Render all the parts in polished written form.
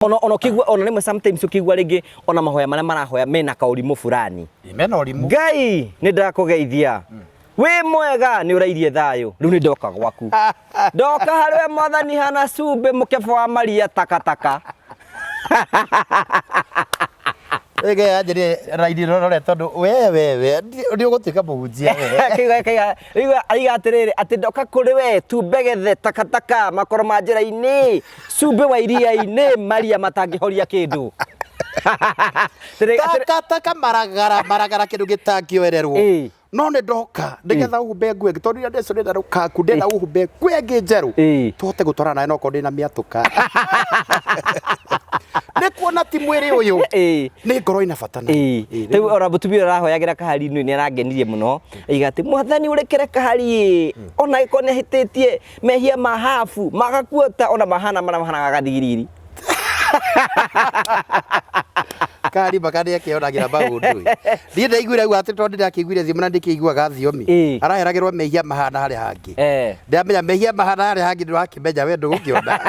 Ona ũkĩigua, ona rĩmwe sometimes ũkĩigua rĩngĩ ona mahoya marĩa marahoya mena kaũrimũ fulani. Mena ũrimũ. Ngai nĩ ndakũgeithia, wĩ mwega, nĩ ũrairie thayũ, rĩu nĩ ndoka gwaku, ndoka harĩ we mwathani hana cumbĩ mũkebe wa maria takataka. Ĩge yanjĩrire raini rorore tondũ we we we nĩ ũgũtuĩka mũhunjia we. Rĩu aiga atĩrĩrĩ, atĩ ndoka kũrĩ we tumbegethe takataka makoro ma njĩra-inĩ, cumbĩ wa iria-inĩ, maria matangĩhoria kĩndũ. Takataka maragara maragara kĩndũ gĩtangĩoererwo. Ĩĩ. No nĩ ndoka nĩgetha ũhumbe nguo ĩngĩ tondũ iria ndĩcio ndĩrenda rũkaku ndĩrenda ũhumbe nguo ĩngĩ njerũ Ĩĩ. tũhote gũtwarana nawe nokorwo ndĩna mĩatũka. Nĩ kuona ti mwĩrĩ ũyũ Ĩĩ. nĩ ngoro ĩna bata nayo. Ĩĩ. Ĩĩ, Rĩu ona mũtumia ũrĩa ũrahoyagĩra kahari-inĩ nĩ arangenirie mũno. Aiga atĩ mwathani ũrekere kahari ĩ ona angĩkorwo nĩ ahĩtĩtie mehia ma habu magakuota ona mahana marĩa mahanaga gathigiriri. Kari mpaka nĩ akĩonagĩra maũndũ ĩ. Niĩ ndaiguire auga atĩ tondũ ndĩrakĩiguire thiomi na ndĩkĩiguaga thiomi. Ĩĩ. Araheragĩrwo mehia mahana harĩa hangĩ. Eh. Ndamenya mehia mahana harĩa hangĩ ndũrakĩmenya we ndũgũkĩona.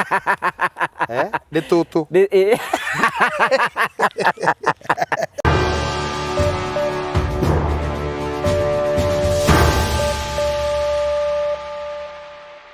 Eh, nĩ tũtũ. Ĩĩ.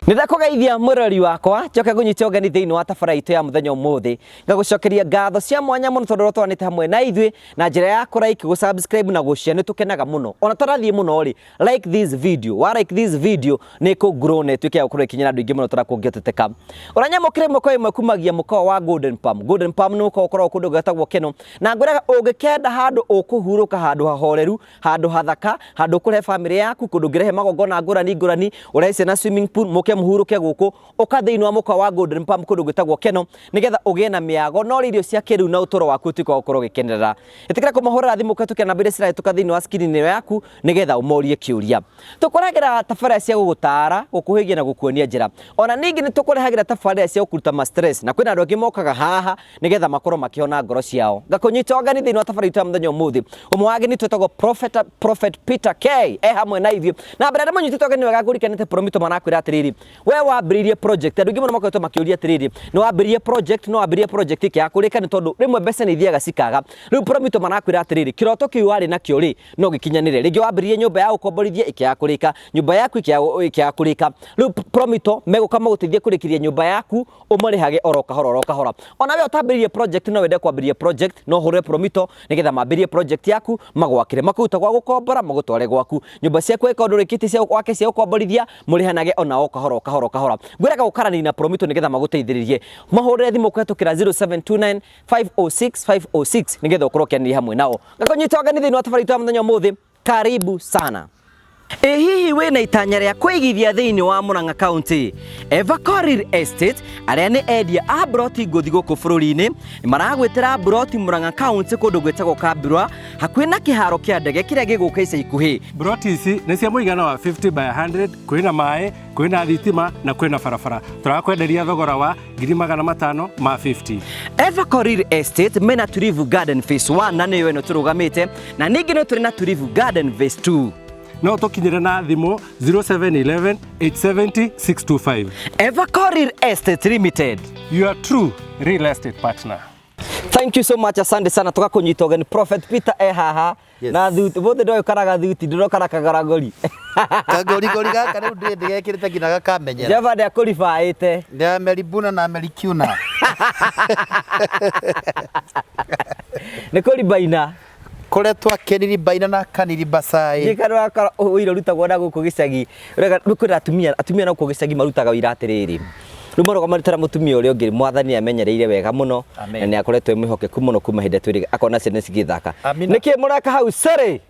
Nĩ ndakũgeithia mwĩroreri wakwa, njoke ngũnyite ũgeni thĩinĩ wa tabara itũ ya mũthenya ũmũthĩ. Ngagũcokeria ngatho cia mwanya mũno tondũ ũrotwanĩte hamwe na ithuĩ na njĩra ya kũ like, gũ subscribe na gũ share. Nĩ tũkenaga mũno. Ona tũrathiĩ mũno rĩ, like this video. Wa like this video nĩ kũ grow na ĩtuĩke ya gũkorwo ĩkinyĩra andũ aingĩ mũno tũrĩa kũngĩhoteteka. Ũranyamũkĩra ĩmwe kwa ĩmwe kumagia mũkawa wa Golden Palm. Golden Palm nĩ mũkawa ũkoragwo kũndũ gwĩtagwo Keno. Na ngwĩraga ũngĩkenda handũ ũkũhurũka, handũ hahoreru, handũ hathaka, handũ ũkũrehe bamĩrĩ yaku, kũndũ ũngĩrehe magongona ngũrani ngũrani, ũrehe ciana swimming pool, mũke mũhurũke gũkũ, ũka thĩinĩ wa mũkawa wa Golden Palm kũndũ gwĩtagwo Keno, nĩgetha ũgĩe na mĩago na ũrĩe irio cia kĩrĩu na ũtũro waku ũtuĩke wa gũkorwo ũgĩkenerera. Ĩtĩkĩra kũmahũrĩra thimũ kũhetũkĩra namba iria cirahĩtũka thĩinĩ wa screen ĩyo yaku nĩgetha ũmorie kĩũria. Tũkũrehagĩra tabarĩra cia gũgũtaara, gũkũhĩgia na gũkuonia njĩra. Ona ningĩ nĩ tũkũrehagĩra tabarĩra cia gũkũruta ma stress, na kwĩna andũ angĩ mokaga haha nĩgetha makorwo makĩhona ngoro ciao. Ngakũnyita ũgeni thĩinĩ wa tabarĩra itũ ya mũthenya ũmũthĩ. Ũmwe wa ageni twĩtagwo Prophet Peter K e hamwe na ithuĩ. Na mbere ndĩmũnyitĩte ũgeni wega ngũrikanĩte Promito marakwĩra atĩrĩrĩ, we wambĩrĩirie project, andũ aingĩ mũno makoretwo makĩũria atĩrĩrĩ, nĩ wambĩrĩirie project, no wambĩrĩirie project ĩkĩaga kũrĩka nĩ tondũ rĩmwe mbeca nĩ ithiaga cikaga. Rĩu Promito marakwĩra atĩrĩrĩ, kĩroto kĩu warĩ nakĩo rĩ, no gĩkinyanĩre. Rĩngĩ wambĩrĩirie nyũmba ya gũkomborithia ĩkĩaga kũrĩka, nyũmba yaku ĩkĩaga kũrĩka. Rĩu Promito megũka magũteithie kũrĩkĩria nyũmba yaku, ũmarĩhage oro kahora oro kahora. Ona we ũtambĩrĩirie project no wende kwambĩrĩria project, no ũhũrĩre Promito nĩgetha mambĩrĩrie project yaku, magwakĩre, makũrute gwa gũkombora magũtware gwaku. Nyũmba ciaku angĩkorwo ndũrĩkĩtie cia wake cia gũkomborithia, mũrĩhanage ona o kahora o kahora o kahora. Ngwĩraga ũkaranĩrie na Promito nĩgetha magũteithĩrĩrie. Mahũrĩre thimũ kũhetũkĩra 0729 506 506 nĩgetha ũkorwo ũkĩaranĩria hamwe nao. Ngakũnyita ũgeni thĩinĩ wa tabarĩra itũ ya mũthenya ũmũthĩ. Karibu sana. Ĩ hihi wĩna itanya rĩa kwĩigithia thĩinĩ wa Murang'a County? Evercore Real Estate arĩa nĩ endia a mburoti ngũthi gũkũ bũrũri-inĩ nĩ maragwĩtĩra mburoti Murang'a County kũndũ gwĩtagwo Kambura hakuhĩ na kĩharo kĩa ndege kĩrĩa gĩgũka ica ikuhĩ. Mburoti ici nĩ cia mũigana wa 50 by 100, kwĩna maĩ, kwĩna thitima na kwĩna barabara. Tũrakwenderia thogora wa 550,000. Evercore Real Estate mena Tulivu Garden Phase 1 na nĩyo ĩno tũrũgamĩte, na ningĩ no tũrĩ na Tulivu Garden Phase 2. No tũkinyĩre na thimũ 0711 870 625. Evercore Real Estate Limited, your true real estate partner. Thank you so much, asante sana tugakunyita ũgeni. Prophet Peter e haha. Yes. Na thuti bothe ndoĩ thuti ndĩrokara kagaragori. Kagorigori gaka rĩu ndĩ ndĩgekĩrĩte nginya gakamenyera. Java ndĩakũribaĩte. Nĩ ameribuna na amerikiuna. Nĩ kũribaina. Kũrĩa twakeniribaina na kaniribacai. Gĩkaro gakora ũira ũrutagwo na gũkũ gĩcagi. Rĩu kwĩna atumia na gũkũ gĩcagi marutaga ũira atĩrĩrĩ. Rĩu marũgamanĩte na mũtumia ũrĩa ũngĩ, mwathani amenyereire wega mũno Amen. na nĩ akoretwo e mwĩhokeku mũno kuma hĩndĩ twĩrĩ akona ciana cigĩthaka. Amina. Nĩkĩ mũreka hau cĩrĩ?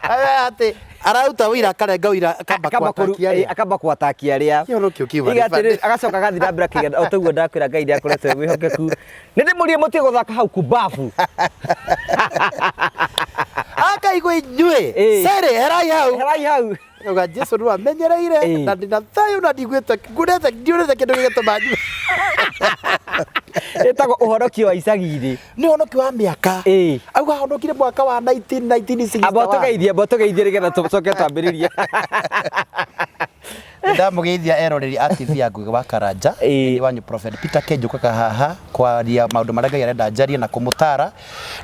Aya atĩ araruta wĩira akarenga wĩira akamba gwatakia arĩa. Akamba gwatakia arĩa. Kĩhoro kĩu kiuma Iga nĩ atĩrĩrĩ, agacoka agathiĩ na mbere akĩgenda o toguo ndakwĩra Ngai nĩ akoretwo e mwĩhokeku. Nĩ ndĩmũrie mũtige gũthaka hau kumbabu. Akaigua inyuĩ. Ĩĩ. Cĩrĩ herai hau. Herai hau. Auga Jesu nĩ wamenyereire Ĩĩ. na ndĩna thayũ na ndiguĩte ngurĩte ndiũrĩte kĩndũ gĩgĩtũma nyue. Ĩtagwo ũhonokio wa icagi-inĩ. Nĩ ũhonokio wa mĩaka. Ĩĩ. Auga ahonokire mwaka wa 1961. Amba ũtũgeithie, amba ũtũgeithie nĩgetha tũcoke twambĩrĩrie. Ndamũgeithia eroreri a TV ya Ngugi wa Karanja. Ĩĩ. Nĩ wanyu Prophet Peter Kenjũkaga haha kwaria maũndũ marĩa Ngai arenda njarie na kũmũtara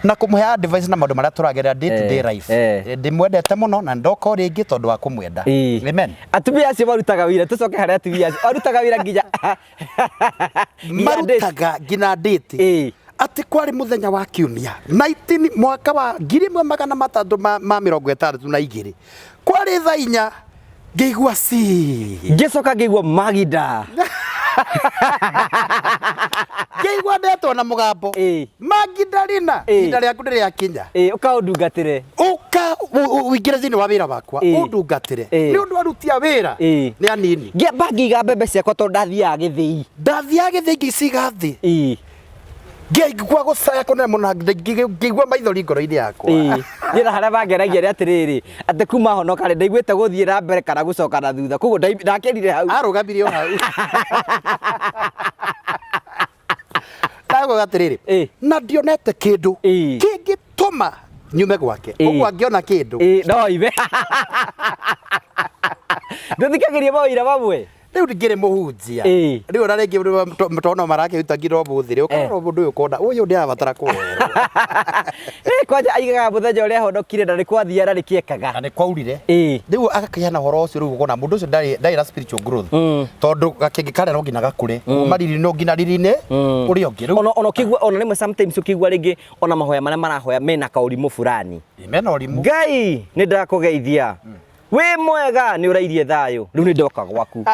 na kũmũhe advice na maũndũ marĩa tũragerera day to day life. Ndĩmwendete mũno na ndoka o rĩngĩ tondũ wa kũmwenda. Amen. Atumia acio marutaga wĩra, tũcoke harĩ atumia acio marutaga wĩra nginya nginya date. Marutaga nginya date. Atĩ kwarĩ mũthenya wa kiumia 19 mwaka wa 1662 kwarĩ thaa 4 ngĩigua ci Ngĩcoka ngĩigua Magida. Ngĩigua ndetwo na mũgambo Magidalina, ihinda rĩaku nĩ rĩakinya. Ũka ũndungatĩre. Ũka ũingĩre thĩinĩ wa wĩra wakwa ũndungatĩre nĩ ũndũ aruti a wĩra nĩ anini. Ngĩamba ngĩiga mbembe ciakwa tondũ ndathiaga gĩthĩi. Ndathiaga gĩthĩi ngĩciga thĩ. Ngĩigua gũcaya kũnene mũno ngĩigua maithori ngoro-inĩ yakwa. Niĩ na harĩa mangenagia nĩ atĩrĩrĩ, atĩ kuma honoka rĩ, ndaiguĩte gũthiĩ na mbere kana gũcoka na thutha, koguo ndakĩrire hau. Arũgamire o hau. Ndaugaga atĩrĩrĩ, na ndionete kĩndũ kĩngĩtũma nyume gwake. Ũguo angĩona kĩndũ. No oime. Ndũthikagĩria mawĩra mamwe? Rĩu ngĩrĩ mũhunjia. Rĩu ona rĩngĩ tondũ no marakĩruta nginya ũmũthĩ rĩ, ũkarora mũndũ ũyũ ũkona ũyũ nĩ arabatara kũhoerwo. Kwanja aigaga mũthenya ũrĩa ahonokire na nĩ kwathiaga na nĩkĩekaga. Na nĩ kwaurire. Rĩu agakĩheana ũhoro ũcio rĩu ũkona mũndũ ũcio ndarĩ na spiritual growth. Tondũ gakĩngĩ karĩa no nginya gakũre. Kuma riri no nginya riri-inĩ ũrĩa ũngĩ. Rĩu Ona ũkĩigua ona rĩmwe sometimes ũkĩigua rĩngĩ ona mahoya marĩa marahoya mena kaũrimũ fulani. Mena ũrimũ. Ngai nĩ ndakũgeithia. Wĩ mwega nĩ ũrairie thayũ rĩu nĩ ndoka gwaku.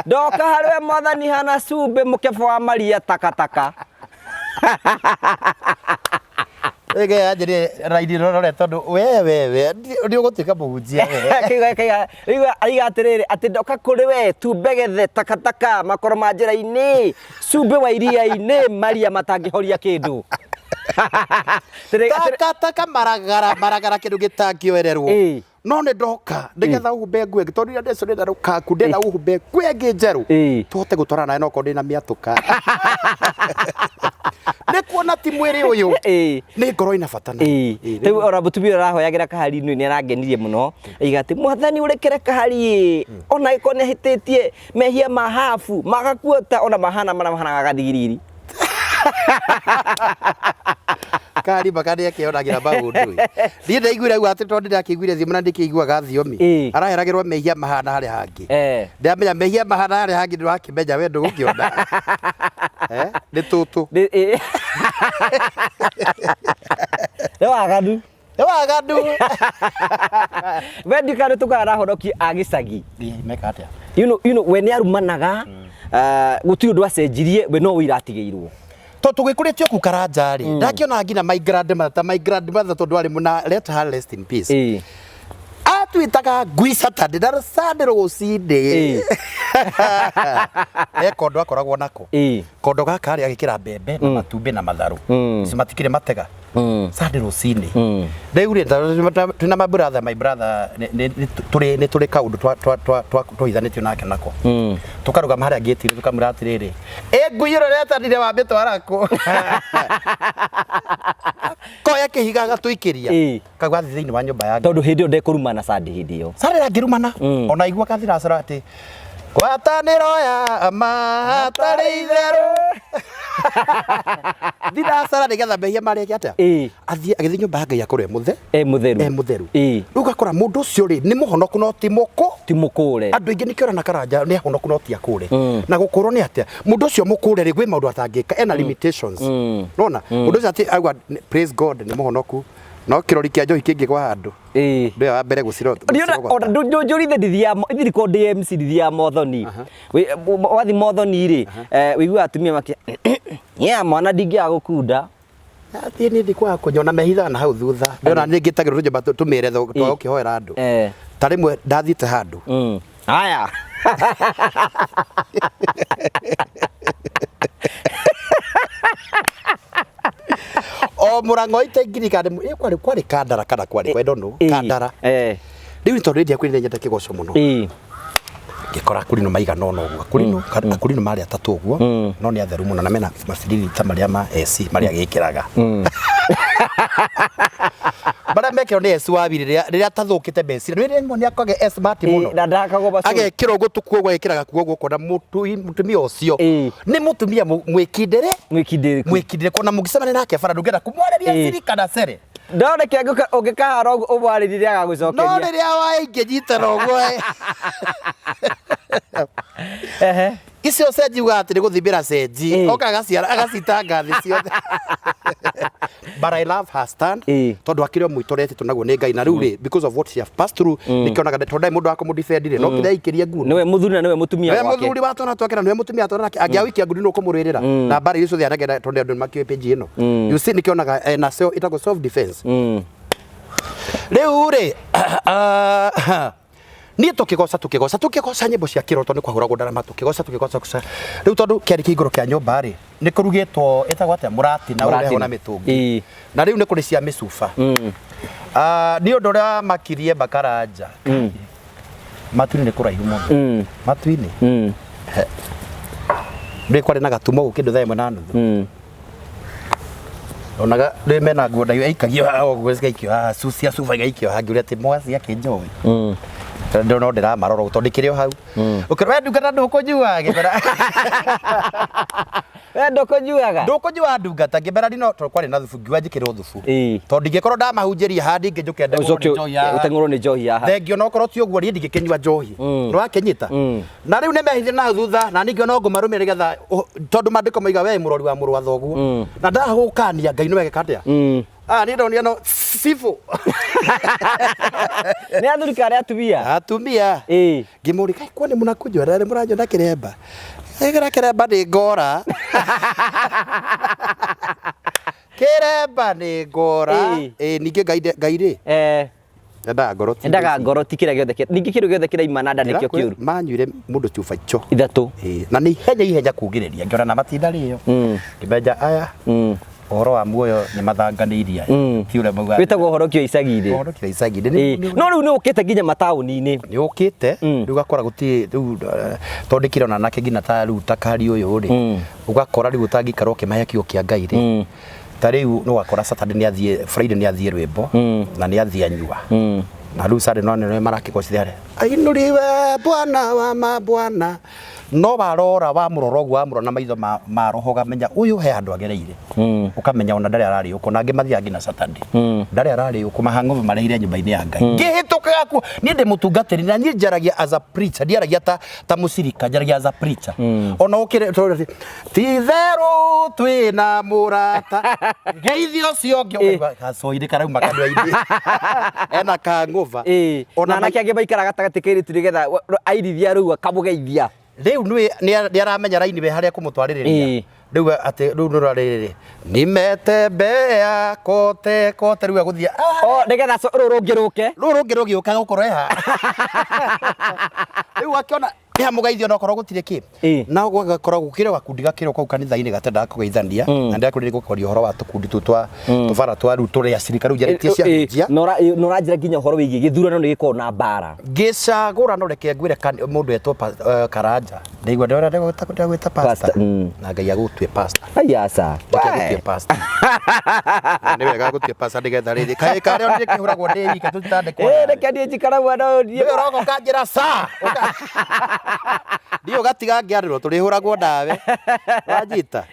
Ndoka harĩ we mwathani hana cumbĩ mũkebe wa maria takataka. Ĩge yanjĩrire raini rore tondũ we we we nĩ ũgũtuĩka mũhunjia we. Rĩu aiga atĩrĩrĩ atĩ ndoka kũrĩ we tu mbegethe takataka makoro ma njĩra-inĩ cumbĩ wa iria-inĩ maria matangĩhoria kĩndũ. Takataka maragara maragara kĩndũ gĩtangĩoererwo. No nĩ ndoka nĩgetha ũhumbe nguo ĩngĩ tondũ iria ndeco ndĩrenda rũkaku ndĩrenda ũhumbe nguo ĩngĩ njerũ tũhote gũtwarana nawe no korwo ndĩna mĩatũka. Nĩ kuona ti mwĩrĩ ũyũ nĩ ngoro ĩna bata nayo. Rĩu ona mũtumia ũrĩa ũrahoyagĩra kahari-inĩ nĩ arangenirie mũno aiga atĩ mwathani ũrekere kahari ĩ ona angĩkorwo nĩ ahĩtĩtie mehia ma habu magakuota ona mahana marĩa mahanaga gathiriri. Kari mpaka nĩ akĩonagĩra maũndũ ĩ. Niĩ ndaiguire auga atĩ tondũ ndĩrakĩiguire thiomi na ndĩkĩiguaga thiomi. Araheragĩrwo mehia mahana harĩa hangĩ. Ndamenya mehia mahana harĩa hangĩ ndũrakĩmenya we ndũgũkĩona. Nĩ tũtũ. Nĩ waganu. Nĩ waganu. We ndikana tũkaga na honoki a gĩcagi. Meka atĩa? You know, we nĩ arumanaga, gũtirĩ ũndũ acenjirie, we no ũira atigĩirwo. Tondũ tũgĩkũrĩtio kũu Karanja rĩ, ndakĩonaga nginya my grandmother, ta my grandmother tondũ arĩ mũna, let her rest in peace. Atwĩtaga ngui Saturday na Sunday rũcinĩ. He kondo akoragwo nako. Kondo gaka rĩ agĩkĩra mbembe na matumbĩ na matharũ. Icio matikĩrĩ matega. Sunday rũcinĩ. Rĩu rĩ twĩna my brother, my brother nĩ tũrĩ kaũndũ twahithanĩtio nake nako. Tũkarũgama harĩa gate-inĩ tũkamwĩra atĩrĩrĩ, ĩ ngui ĩno ĩretanire wamĩtwara kũ? Koya kĩhiga agatũikĩria. Kagwa athiĩ thĩinĩ wa nyũmba ya Tondũ hĩndĩ ĩyo ndekũrumana Sunday hĩndĩ ĩyo. Sunday ndangĩrumana. Ona aigua gathiracara atĩ ngwatanĩro ya ma hatarĩ itherũ. Thinacara nĩgetha mehia marĩke atĩa? Athiĩ agĩthiĩ nyũmba ya Ngai akorwo e mũthe. E mũtheru. E mũtheru. Rĩu ũgakora mũndũ ũcio rĩ nĩ mũhonoku no ti mũkũ. Ti mũkũre. Andũ aingĩ nĩkĩo ũrona Karanja nĩ ahonoku no ti akũre. Na gũkũrwo nĩ atĩa? Mũndũ ũcio mũkũre rĩ gwĩ maũndũ atangĩka ena limitations. Nĩwona? Mũndũ ũcio atĩ auga praise God nĩ mũhonoku no kĩrori kĩa njohi kĩngĩgwa handũ. Ndũya wa mbere gũcirogota. Ndũnjũrithe ndithiaga ithirĩ ndĩ MC ndithiaga Mothoni. Wathi Mothoni rĩ, wĩiguaga atumia makĩ yeah mwana ndingĩaga gũkunda. Athiĩ niĩ ndikwaga kũnyua na mehithaga na hau thutha. Ndĩrona nĩ ngĩtagĩrwo tũnyũmba tũmĩre twa gũkĩhoera andũ. Ta rĩmwe ndathiĩte handũ. Haya. O mũrango ite ngirikane kwarĩ kwarĩ Kandara kana kwarĩ I don't know Kandara. Rĩu nĩ tondũ ndiakwĩrire nyendete kĩgoco mũno. Ngĩkora akurino maigana ũna ũguo. Akurino akurino marĩ atatũ ũguo no nĩ atheru mũno na mena mabiriri ta marĩa ma AC marĩa gĩkĩraga. Marĩa mekĩrwo nĩ S wa rĩrĩa rĩrĩa atathũkĩte meciria. Nĩ rĩmwe nĩ akoragwo e smart mũno. Na ndakagwo bacũ. Agekĩra ũguo tũkuo ũguo agekĩra gakuo ũguo ũkona mũtumia ũcio Ĩĩ. nĩ mũtumia mwĩkindĩre Mwĩkindĩrĩku. Mwĩkindĩrĩku, ona mũngĩcemania nake bara ndũngĩenda kũmwarĩria siri kana cere. No reke ũngĩkahara ũguo ũmwarĩrie No agagũcokeria. rĩrĩa waingĩnyitana ũguo Ehe. Icio cenji ugaga atĩ nĩ gũthimĩra cenji. Oka agaciara agacitanga thĩ ciothe. But I love her stand tondũ akĩrĩ o mwĩto ũrĩa etĩtwo naguo nĩ Ngai, na rĩu rĩ, because of what she have passed through, nĩkĩonaga tondũ ndarĩ mũndũ wa kũmũdefend rĩ, no kĩrĩa aikĩrie ngundi. Nĩwe mũthuri na nĩwe mũtumia we gwake. Mũthuri wa twana twake na nĩwe mũtumia wa twana nake, angĩawĩkia ngundi nĩ ũkũmũrũĩrĩra na mbara iria ciothe anagenda, tondũ andũ nĩmakĩũĩ page ĩno, you see, nĩkĩonaga ena ĩtagwo self defense. Rĩu rĩ, niĩ tũkĩgoca tũkĩgoca tũkĩgoca nyĩmbo cia kĩroto, nĩ kwahũragwo ndarama, tũkĩgoca tũkĩgoca tũkĩgoca. Rĩu tondũ kĩarĩ kĩingũro kĩa nyũmba rĩ, nĩ kũrugĩtwo ĩtagwo atĩa, mũratina ũrehwo na Mũratina. mĩtũngi. Na rĩu nĩ kũrĩ cia mĩcuba. Ah, nĩ ũndũ ũrĩa makirie makaranja matu-inĩ nĩ kũraihu mũno. Matu-inĩ rĩ kwarĩ na gatumo gũkĩ kĩndũ 1:30. Onaga rĩ mena nguo ndaihu aikagio haha ũguo, cigaikio haha, cia cuba igaikio haha, ngĩũria atĩ mwaci akĩnjohi. Tondũ no ndĩramarora ũguo, tondũ ndĩkĩrĩ o hau. Ũkĩra we ndungata ndũkũnyua, ngĩmera. We ndũkũnyuaga? Ndũkũnyua ndungata, ngĩmera ndino, tondũ kwarĩ na thubu, ngiuga njĩkĩrwo thubu. Tondũ ndingĩkorwo ndamahunjĩria haha ndingĩnjũke ndeng'ũrwo Ũcoke nĩ njohi haha. ũteng'ũrwo nĩ njohi haha. Thengio no korwo ti ũguo niĩ ndingĩkĩnyua njohi. Nĩwakĩnyita? Na rĩu nĩmehithire na thutha, na ningĩ no ngũmarũmĩrĩra nĩgetha tondũ maandĩko moiga we mũrori wa mũrũ wa thoguo. Na ndagũkania Ngai nĩwe geka atĩa? Ah, niĩ ndonire no cibũ. Nĩ athuri kana nĩ atumia? Atumia. Ngĩmũria, "Kaĩ kwani mũnakũnyua na nĩ mũranjona kĩremba?" Ĩkĩra kĩremba nĩ ngora. Kĩremba nĩ ngora. Ĩĩ ningĩ Ngai Ngai rĩ. Endaga ngoro ti. Endaga ngoro ti kĩrĩa gĩothe ningĩ kĩndũ gĩothe kĩraima na nda nĩkĩo kĩũru. Manyuire mũndũ cuba ico. Ithatũ. Ĩĩ, na nĩ ihenya ihenya kugĩrĩria ngĩona na matinda rĩo. Ngĩmenja aya ũhoro wa muoyo nĩ mathanganĩirie aya. Ti ũrĩa maugaga. Wĩtagwo ũhorokio icagi-inĩ. Ũhorokio icagi-inĩ. No rĩu nĩ ũkĩte nginya mataũni-inĩ. Nĩ ũkĩte rĩu ũgakora gũtirĩ rĩu tondũ ndĩkĩrona anake nginya ta rĩu ta kari ũyũ rĩ, ũgakora rĩu ũtangĩikara ũkĩmahe kiugo kĩa Ngai rĩ, ta rĩu nĩ ũgakora Saturday nĩ athiĩ, Friday nĩ athiĩ rwĩmbo na nĩ athiĩ anyua, na rĩu Sunday no nĩ marakĩgocithia harĩa ainũriwe Bwana wa mabwana, no warora wamũrora ũguo, wamũrora na maitho ma roho, ũkamenya ũyũ he handũ agereire, ũkamenya ona ndarĩ ararĩ ũkũ, na angĩ mathiaga nginya Saturday ndarĩ ararĩ ũkũ, mahang'oba marehire nyũmba-inĩ ya Ngai. Ngĩhĩtũkaga kuo niĩ ndĩ mũtungatĩri na niĩ njaragia as a preacher, ndiaragia ta mũcirika, njaragia as a preacher. Ona ũkĩre tondũ ti itherũ twĩna mũrata geithio ũcio ũngĩ, ũkaigua gacoinĩ karauma kanua-inĩ ena kang'ũba. Ona na anake angĩ maikara gatagatĩ ka airĩtu nĩgetha airithia rĩu akamũgeithia. Rĩu nĩ aramenya raini we harĩa kũmũtwarĩrĩria. Rĩu atĩ rĩu nĩ rũrarĩrĩ nimetembea kote kote, rĩu agũthiĩ O nĩgetha rũrũ rũngĩ rũke. Rũrũ rũngĩ rũgĩũka gũkorwo eha rĩu akĩona nĩ hamũgeithio, no korwo gũtirĩ kĩ. Na gũgakorwo gũkĩrĩ gakundi gakĩrĩ kau kanitha-inĩ gatendaga kũgeithania, na ndĩrakwĩrire gũkoria ũhoro wa tũkundi tũu twa tũbara twa rĩu tũrĩa acirika rĩu njarĩtie cia hunjia. Na ũranjĩra nginya ũhoro wĩgiĩ gĩthurano nĩ gĩkoragwo na mbara. Ngĩcagũra, no reke ngwĩre mũndũ etwo Karanja, ndaigua ndĩrona ndĩgwĩta pastor. Pastor, Na Ngai agũtue pastor. Aiaca. Reke agũtue pastor. Nĩ wega agũtue pastor nĩgetha rĩrĩ kaĩ karĩa nĩ kĩhũragwo ndĩ wika tũtitandĩkwo. Reke niĩ njikara mwena ũyũ niĩ. Nĩwe ũroka ũkanjĩra sa ndiũ ũgatiga ngĩarĩrwo tũrĩhũragwo ndawe wanjita.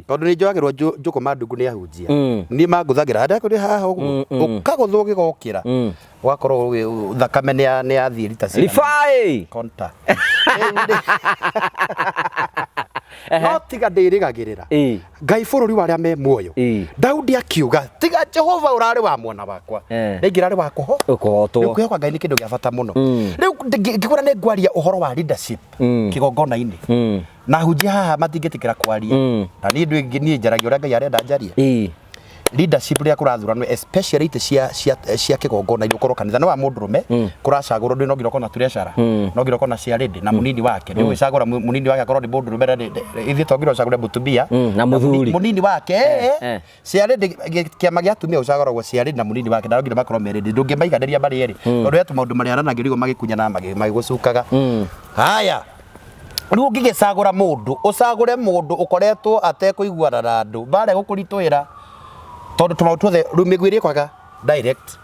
Tondũ nĩ njoyagĩrwo njũkũma ndungu nĩ ahunjia. Niĩ mangũthagĩra harĩa kũrĩ haha ũguo, ũkagũthwo gĩgokĩra, ũgakorwo thakame nĩ yathiĩ rita cigana. Rifai. Konta. No tiga ndĩrĩgagĩrĩra Ngai bũrũri wa arĩa me muoyo. Daudi akiuga tiga Jehova ũrarĩ wa mwena wakwa rĩngĩ rarĩ wa kũho Ũkũhotwo. Rĩu kwĩhoka Ngai nĩ kĩndũ gĩa bata mũno. Rĩu ngĩkwĩra nĩ ngwaria ũhoro wa leadership kĩgongona-inĩ, na hunjia haha matingĩtĩkĩra kwaria, na niĩ niĩ njaragia ũrĩa Ngai arenda njarie. Leadership rĩrĩa kũrathuranwo, especially itĩ cia kĩgongona-inĩ, ũkorwo kanitha nĩ wa mũndũrũme kũracagũrwo, ndũ no nginya ũkorwo na treasurer, no nginya ũkorwo na chairlady na mũnini wake. Nĩ ũgĩcagũra mũnini wake akorwo nĩ mũndũrũme, na ithuĩ to nginya ũcagũre mũtumia Na mũthuri. Mũnini wake chairlady, kĩama gĩa atumia ũcagũragwo chairlady na mũnini wake, na no nginya makorwo merĩ, ndũngĩmaiganĩria marĩ erĩ, tondũ he tũmaũndũ marĩaranagio rĩu magĩkunyana magĩgũcukaga. Haya, rĩu ũngĩgĩcagũra mũndũ, ũcagũre mũndũ ũkoretwo atekũiguana na andũ, mbara ĩgũkũritũhĩra, tondũ tũmaũndũ tuothe rĩu mĩguĩ ĩrĩa ĩkwaga. Direct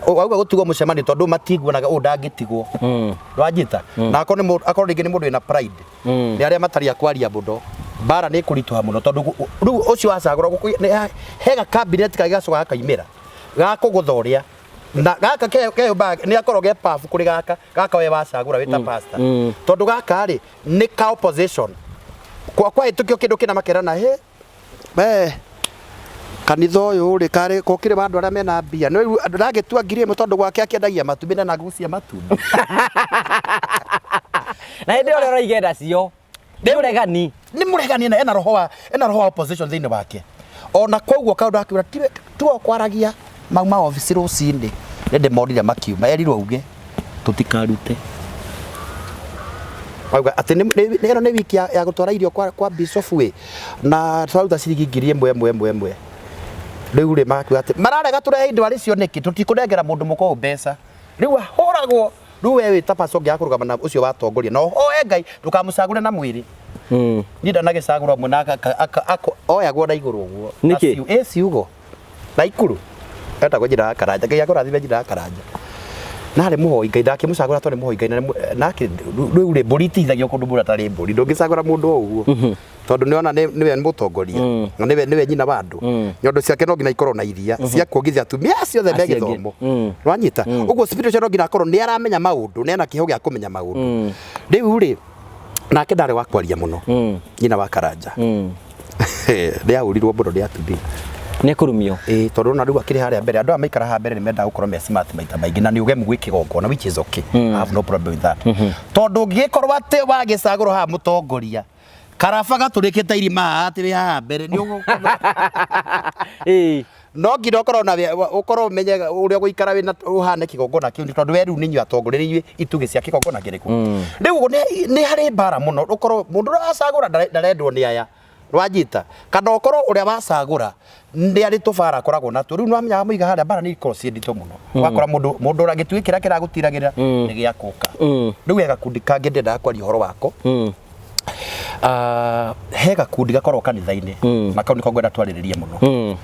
wauga gũtigwo mũcemanio tondũ matiguanaga ũũ ndangĩtigwo. Ndwanyita na akorwo nĩ akorwo rĩngĩ nĩ mũndũ wĩna pride, nĩ arĩa matarĩ a kwaria mũno, mbara nĩ ĩkũritũha mũno tondũ rĩu ũcio wacagũra hega cabinet kangĩ gacoka gakaimĩra gakũgũtha ũrĩa na gaka keyũmbaga nĩ akorwo ge pabu kũrĩ gaka gaka we wacagũra wĩ ta pastor, tondũ gaka rĩ nĩ ka opposition kwa kwahĩtũkio kĩndũ kĩna makerana he we kanitha ũyũ rĩ karĩ kokĩrĩ wa andũ arĩa mena mbia nĩ rĩu andũ ndangĩtua 1000 tondũ gwake akĩendagia matumbĩ na ngũkũ cia matumbĩ. Na hĩndĩ ĩyo ũrĩa ũraiga cio nĩ ũregani. Nĩ mũregani, ena roho wa opposition thĩinĩ wake. Ona koguo kaũndũ akiuga tiwe tiwe kwaragia mauma obici rũcinĩ nĩ ndĩmonire makiuma erirwo auge tũtikarute Auga atĩ ĩno nĩ wiki ya gũtwara irio kwa bishop ĩ na twaruta ciringi 1000 ĩmwe ĩmwe ĩmwe. Rĩu rĩ magakiuga atĩ mararega tũrehe indo arĩ cio nĩkĩ tũtikũnengera mũndũ mũka ũyũ mbeca. Rĩu ahũragwo. Rĩu we wĩ ta pastor ũngĩaga kũrũgama na ũcio watongoria na ũhoe Ngai ndũkamũcagũre na mwĩrĩ. Niĩ ndanagĩcagũrwo amwe na oyagwo na igũrũ ũguo. Nĩkĩ? Ĩ ciugo na ikuru etagwo njĩra ya Karanja. Ngai akũrathime njĩra ya Karanja narĩ mũhoi Ngai ndakĩmũcagũra tondũ nĩ mũhoi Ngai na nake. Rĩu rĩ mbũri itithagio kũndũ mũndũ atarĩ mbũri ndũngĩcagũra mũndũ o ũguo tondũ nĩona nĩwe mũtongoria na nĩwe nyina wa andũ. Nyondo ciake no nginya ikorwo na iria cia kuongithia atumia acio othe me Acio angĩ. gĩthomo. Nwanyita ũguo spiritual no nginya akorwo nĩ aramenya maũndũ na ena kĩheo gĩa kũmenya maũndũ. Rĩu rĩ nake ndarĩ wa kwaria mũno. Nyina wa Karanja nĩ ahũrirwo mũno nĩ atumia. Nĩ kũrumio. Ĩĩ, tondũ ona rĩu akĩrĩ harĩa mbere andũ aya maikara haha mbere nĩ mendaga gũkorwo me smart maita maingĩ na nĩ ũgemu gwĩ kĩgongona, which is okay. I have no problem with that, tondũ ũngĩgĩkorwo atĩ wagĩcagũrwo haha mũtongoria karaba gatũrĩkĩte irima haha atĩ wĩ haha mbere nĩ ũgũkorwo no nginya ũkorwo na ũkorwo ũmenye ũrĩa ũgũikara wĩna ũhane kĩgongona kĩu tondũ we rĩu nĩ inyuĩ atongoria, nĩ inyuĩ itugĩ cia kĩgongona kĩrĩkũ. Rĩu ũguo nĩ harĩ mbara mũno ũkorwo mũndũ ũrĩa wacagũra ndarendwo nĩ aya rwanyita kana ũkorwo ũrĩa wacagũra nĩ arĩ tũbara akoragwo natuo. Rĩu nĩwamenya wamũiga harĩa mbara nĩ ikorwo ciĩ nditũ mũno wakora mũndũ ũrĩa gĩtugĩ kĩrĩa kĩragũtiragĩrĩra nĩ gĩa kũka. Rĩu he gakundi kangĩ ndĩrendaga kwaria ũhoro wako. Ah, he gakundi gakoragwo kanitha-inĩ na kau nĩko ngwenda twarĩrĩrie mũno.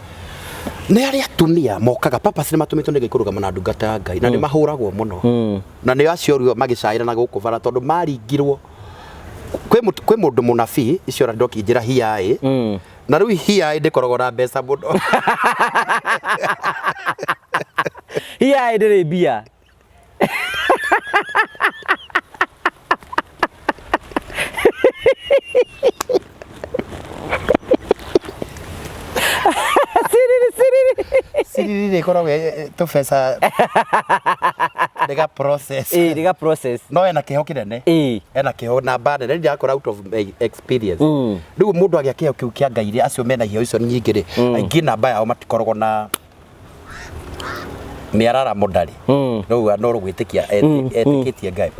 Nĩ arĩa atumia mokaga papas nĩ matũmĩtwo nĩ Ngai kũrũgama na ndungata ya Ngai na nĩ mahũragwo mũno na nĩ acio rĩu magĩcaĩra na gũkũ bara tondũ maringirwo kwĩ mũndũ mũnabii icio ona ndokĩnjĩra hiaĩ na rĩu hiaĩ ndĩkoragwo na mbeca mũno. Hiaĩ ndĩrĩ mbia. Siriri siriri. Siriri rĩ ĩkoragwo tũbeca ndĩga process. Ĩĩ, ndiga process. No ena kĩheo kĩnene. Ena kĩheo namba nene ndĩrakora out of my experience. Rĩu mũndũ agĩa kĩheo kĩu kĩa Ngai rĩ, acio mena iheo icio nyingĩ rĩ, aingĩ namba yao matikoragwo na mĩararamo ndarĩ rĩu no gwĩtĩkia etĩkĩtie Ngai.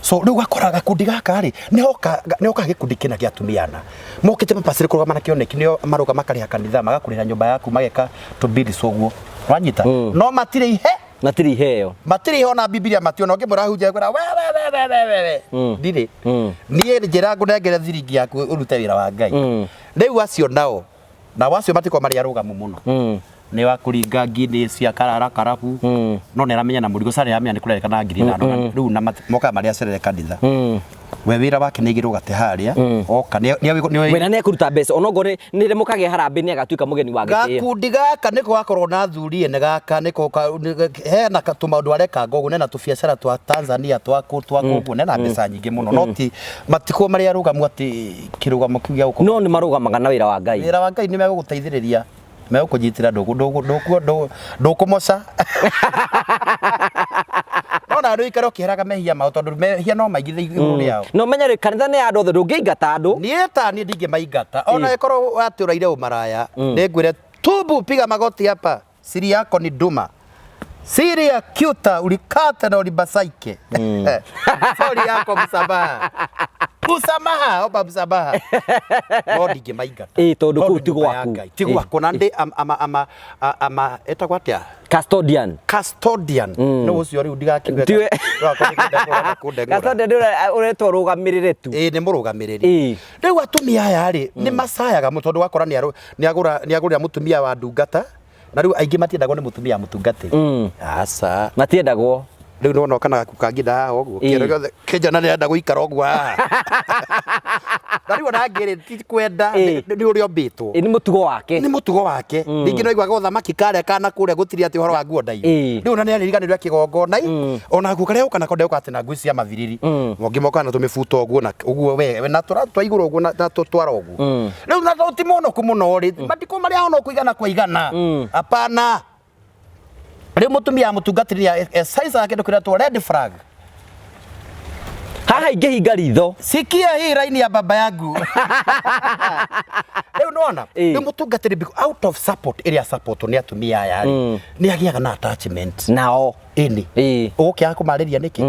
So rĩu gakora gakundi gaka rĩ nĩhoka gĩkundi kĩna gĩa atumia ana mokĩte mapacĩrĩ kũrũgama na kĩoneki nĩo marũga makarĩha kanitha magakũrĩra nyũmba yaku mageka tũbills ũguo wanyita no matirĩ ihe. Matirĩ iheo. Matirĩ ihe ona Bibilia mationa ũngĩ mũrahunjia kwĩra we we we we we we we ndirĩ niĩ njĩra ngũnengere thiringi yaku ũrute wĩra wa Ngai. Rĩu acio nao nao acio matikorwo marĩ arũgamu mũno nĩ wa kũringa ngini cia karara karabu no nĩ aramenya na mũrigo sasa nĩ aramenya nĩ kũrerĩkana 5000 na rĩu na mokaga marĩ acerere kanitha. We wĩra wake nĩ aigĩrwo gatĩ harĩa oka nĩ Wena nĩ ekũruta mbeca onokorwo nĩ rĩ mũkagĩa harambĩ nĩ agatuĩka mũgeni wa gĩtĩo. Gakundi gaka nĩko gakorwo na athuri ene gaka nĩko hena tũmaũndũ arekanga ũguo nena tũbiacara twa Tanzania twa kũguo nena mbeca nyingĩ mũno no ti matikorwo marĩ arũgamu atĩ kĩrũgamo kĩu gĩa gũkorwo No nĩ marũgamaga na wĩra wa Ngai. Wĩra wa Ngai nĩ megũgũteithĩrĩria megũkũnyitĩra ndũkũmoca no na ũikare ũkĩheraga mehia mao tondũ mehia no maingĩ igũrũ rĩao. No menye rĩ kanitha nĩ ya andũ othe ndũngĩingata andũ. Niĩ ta niĩ ndingĩmaingata ona ĩkorwo watũraire ũmaraya nĩ ngwĩre tubu piga magoti hapa siri yako ni duma siri ya kyuta ulikata na ulibasaike sorry yako msamaha msamaha omba msamaha no ndingĩmaingata. Ĩĩ, tondũ kũu ti nyũmba ya gwaku. Ngai, ti gwakwa na ndĩ ama ama ĩtagwo atĩa? Custodian. Custodian nĩ ũcio rĩu ndigakiuge. Tiwe. Kũndeng'ũra. Custodian nĩ ũretwo ũrũgamĩrĩre tu. Ĩĩ, nĩ mũrũgamĩrĩri. Rĩu atumia aya rĩ nĩ macayaga mũno tondũ wakora nĩ agũrĩra mũtumia wa ndungata Na rĩu aingĩ matiendagwo nĩ mũtumia mũtungatĩri. Aca. Matiendagwo. Rĩu nĩwona kana gaku kangĩ haha ũguo. Kĩero gĩothe kĩnjana nĩrenda gũikara ũguo haha. Na rĩu ona angĩ rĩ ti kwenda, nĩ ũrĩa ũmbĩtwo. Nĩ mũtugo wake. Nĩ mũtugo wake. Rĩngĩ no aiguaga ũthamaki karĩa kana kũrĩa gũtirĩ atĩ ũhoro wa nguo ndaihu. Rĩu ona nĩaririganĩrwo kĩgongona ona nguo karĩa ũka nako ndegũka atĩ na nguo cia mathiriri. Mangĩ mokaga na tũmĩbuto ũguo na ũguo we na tũra twa igũrũ ũguo na tũtwara ũguo. Rĩu na ti mũhonoku mũno rĩ, matikũ marĩa ahonoku igana kwa igana. Hapana. Rĩu mũtumia mũtungatĩri esaicaga kĩndũ kĩretwo red flag. Haha ingĩhinga ritho. Sikia hii raini ya baba yangu. Rĩu nĩwona rĩu mũtungatĩri out of support ĩrĩa support nĩ atumia aya rĩ, nĩ agĩaga na attachment nao. Ĩni. Ũgũkĩaga kũmarĩria nĩkĩ?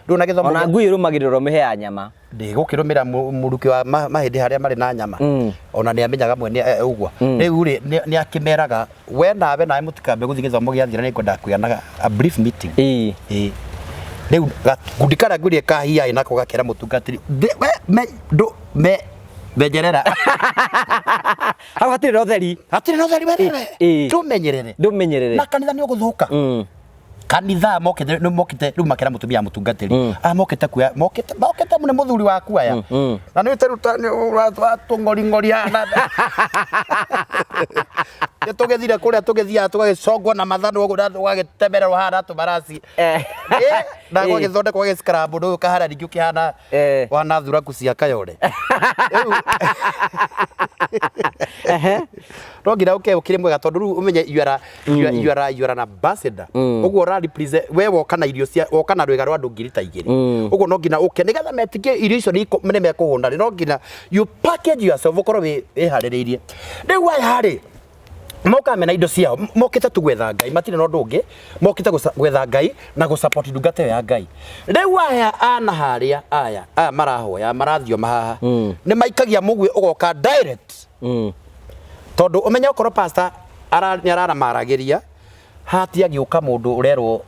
Rĩu na gĩthomo ona ngui ĩrũmagĩrĩrwo mĩhe ya nyama. Ndĩgũkĩrũmĩra mũrukĩ wa mahĩndĩ harĩa marĩ na nyama. Ona nĩ amenyaga mwene ũguo. Rĩu rĩ nĩ akĩmeraga we nawe nawe mũtikambe gũthiĩ gĩthomo gĩathira, nĩ ngwenda kũgĩa na a brief meeting. Ĩĩ. Rĩu gakundi karĩa ngwĩrire ka hiai nako gakera mũtungatĩri we ndũ me menyerera. Hau hatirĩ na ũtheri. Hatirĩ na ũtheri wewe. Ndũmenyerere. Ndũmenyerere. Na kanitha nĩ ũgũthũka. Kanitha mokĩte nĩ mokĩte rĩu makera mũtumia mũtungatĩri. Mokĩte kuoya mokĩte mokĩte nĩ mũthuri waku aya. Na nĩ ũteruta nĩ ũratũng'oring'oria. Nĩ tũgĩthire kũrĩa tũgĩthiaga tũgagĩcongwo na mathanwa ũguo na tũgagĩtemererwo haha na tũmaraci. Na gwagĩthondekwo gagĩcrambũ ndũĩ ũkahana ningĩ ũkĩhana wana thuraku cia Kayore. Rĩu no nginya ũke ũkĩrĩ mwega tondũ rĩu ũmenye you are you are an ambassador. Ũguo ũra represent we woka na irio cia woka na rwĩga rwa andũ ngiri ta igĩrĩ. Ũguo no nginya ũke nĩgetha metĩkie irio icio nĩ mekũhũna rĩ, no nginya you package yourself ũkorwo wĩharĩrĩirie. Rĩu aya rĩ mokaga mena indo ciao, mokĩte tu gwetha Ngai, matirĩ na ũndũ ũngĩ, mokĩte gwetha Ngai na gũ-support ndungata ĩyo ya Ngai. Rĩu aya ana harĩa aya aya marahoya marathioma haha nĩ maikagia mũguĩ ũgoka direct. Tondũ ũmenye okorwo pastor nĩ araramaragĩria hati agĩũka mũndũ ũrerwo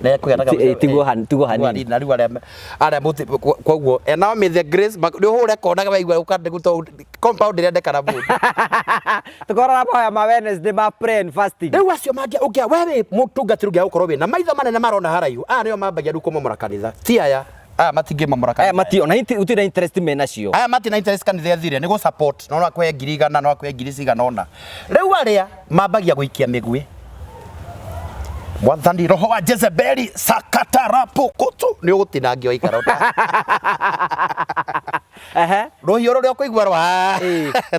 nĩekũgĩa na Tiguo hanini. Na rĩu arĩa mũti koguo and now may the grace nĩ ũhũre kona waigua ũka compound ĩrendekana mũndũ. Tũkorora mahoya ma Wednesday ma prayer and fasting. Rĩu acio mangĩ ũngĩa we wĩ mũtungatĩri ũngĩa gũkorwo wĩna maitho manene marona haraihu, aya nĩo mambagia rĩu kũmomora kanitha, ti aya aya matingĩmomora kanitha. Aya mati ona utirĩ na interest menacio. Aya matirĩ na interest kanitha ĩthire nĩ gũ support, no akũhe ngiri igana, no akũhe ngiri cigana ũna. Rĩu arĩa mambagia gũikia mĩguĩ, Mwathani roho wa Jezebeli sakatarapukutu nĩ ũgũtinangio ikara ũta. Rũhiũ rũrĩa ũkũigua rwa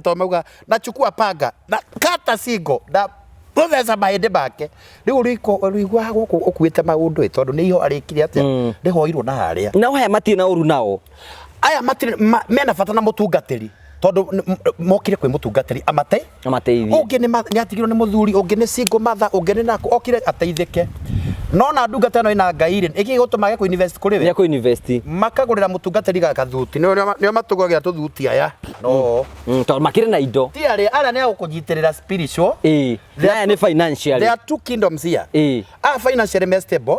to mauga na chukua panga na kata singo na gũtheca mahĩndĩ make. Rĩu ũrĩiguaga gũkũ ũkuĩte maũndũ ĩ tondũ nĩ iho arĩkire atĩa rĩhoirwo na harĩa. Nao aya matirĩ na ũru nao. Aya matirĩ mena bata na mũtungatĩri tondũ mokire kwĩ mũtungatĩri amate amateithie. Ũngĩ nĩ atigirwo nĩ mũthuri, ũngĩ nĩ single mother, ũngĩ nĩ nako okire ateithĩke. No na ndungata ĩno ĩna Ngai rĩ, ĩkĩ gĩgũtũma age kũ-invest kũrĩ we? Nĩ kũ-invest. Makagũrĩra mũtungatĩri gathuti. Nĩo matũgũragĩra tũthuti aya. No. Tondũ makĩrĩ na indo. Ti arĩa, arĩa nĩ agũkũnyitĩrĩra spiritual. Aya nĩ financially. There are two kingdoms here. Aya financially me stable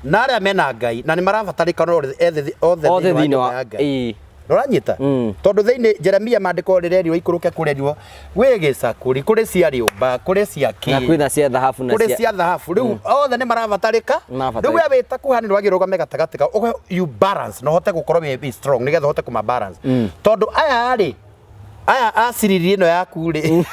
na arĩa mena Ngai na nĩ marabatarĩkana othe othe thĩinĩ wa nyũmba ya Ngai. Ũranyita? Tondũ thĩinĩ Jeremia maandĩko rĩrerirwo ikũrũke kũrerirwo gwĩ gĩcakũri, kũrĩ cia rĩũmba, kũrĩ cia kĩ. Na kwĩna cia thahabu na kũrĩ cia thahabu. Rĩu othe nĩ marabatarĩka. Rĩu we wĩ ta kuhani nĩ wagĩrĩirwo ũrũgame gatagatĩ ka you balance na ũhote gũkorwo wĩ strong nĩgetha ũhote kũma balance. Tondũ aya rĩ aya a ciriri ĩno yaku rĩ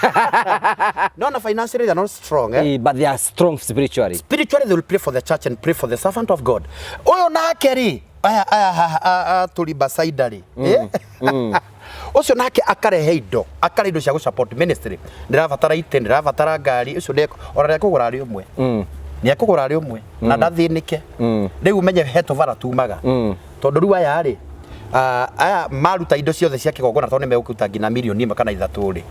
no na financially they are not strong, eh? But they are strong spiritually. Spiritually they will pray for the church and pray for the servant of God. Ũyũ nake rĩ aya aya tũri basaida rĩ ũcio nake akarehe indo, akarehe indo cia gũ support ministry. Ndĩrabatara itĩ, ndĩrabatara ngari, ũcio ona nĩekũgũra arĩ ũmwe. Nĩekũgũra arĩ ũmwe na ndathĩnĩke. Rĩu ũmenye he tũbara tumaga. Tondũ rĩu aya rĩ aya maruta indo ciothe cia kĩgongona tondũ nĩmegũkĩruta nginya mirioni ĩmwe kana ithatũ rĩ.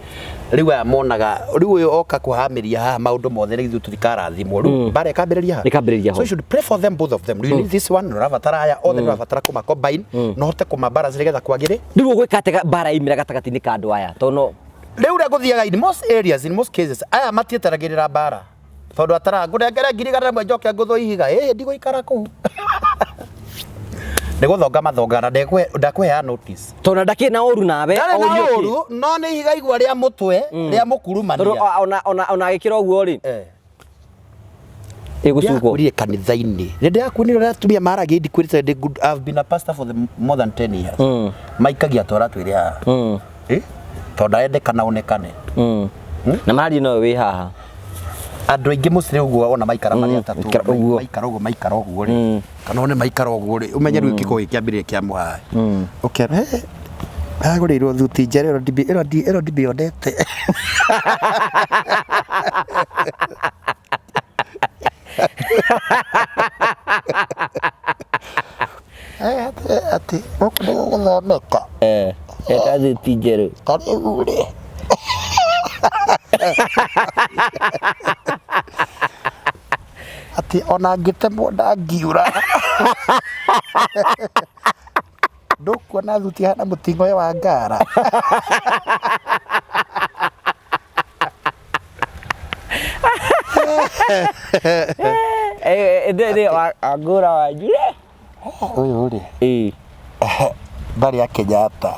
Rĩu aya monaga rĩu ũyũ oka kũhamĩria haha maũndũ mothe rĩu ithuĩ tũtikarathimwo. Rĩu mbara ĩkambĩrĩria haha. Ĩkambĩrĩria ho. So you should pray for them, both of them. You need this one, ũrabatara aya othe, nĩũrabatara kũma combine na ũhote kũma balance nĩgetha kwagĩre. Rĩu ũgwĩka atĩa mbara yaumĩra gatagatĩ-inĩ ka andũ aya? Tondũ rĩu ũrĩa gũthiaga in most areas, in most cases, aya matieteragĩrĩra mbara. Tondũ atara ngũnengere ngiri igana rĩmwe njoke ngũthwo ihiga, ĩĩ ndigũikara kũu. Nĩ gũthonga mathonga na ndakũheaga notice. Tondũ ndakĩrĩ na ũru nawe. Ndarĩ na ũru, no nĩ ihiga igua rĩa mũtwe, rĩa mũkurumania. Tondũ ona agĩkĩra ũguo rĩ, Ĩgũcukwo. Ndĩrakwĩrire kanitha-inĩ nĩ ndĩrakwĩrire ũrĩa atumia maragia ndikwĩrĩte ndĩ good I've been a pastor for the more than 10 years maikagia twara twĩrĩ haha. Eh? Tondũ arendekana onekane. Na maharia no wĩ haha. Andũ aingĩ mũcĩrĩ ũguo ona maikara marĩ atatũ Ikara ũguo. Maikara ũguo, maikara ũguo rĩ, kana one maikara ũguo rĩ, ũmenye rĩu kĩko gĩkĩ kĩambĩrĩria kĩa mũhae ũkera agũrĩirwo thuti njerũ ĩno ĩno ndimĩonete. Eh, atĩ gũkũ nĩ gũgũthomeka. Eh, eta thuti njerũ. Ta rĩu rĩ, atĩ ona ngĩtemwo ndangiura, ndũkuona thuti hana mũting'oe wa ngara. Angũra wanjure. Ũyũ rĩ, Ĩĩ. ndarĩ a Kenyatta.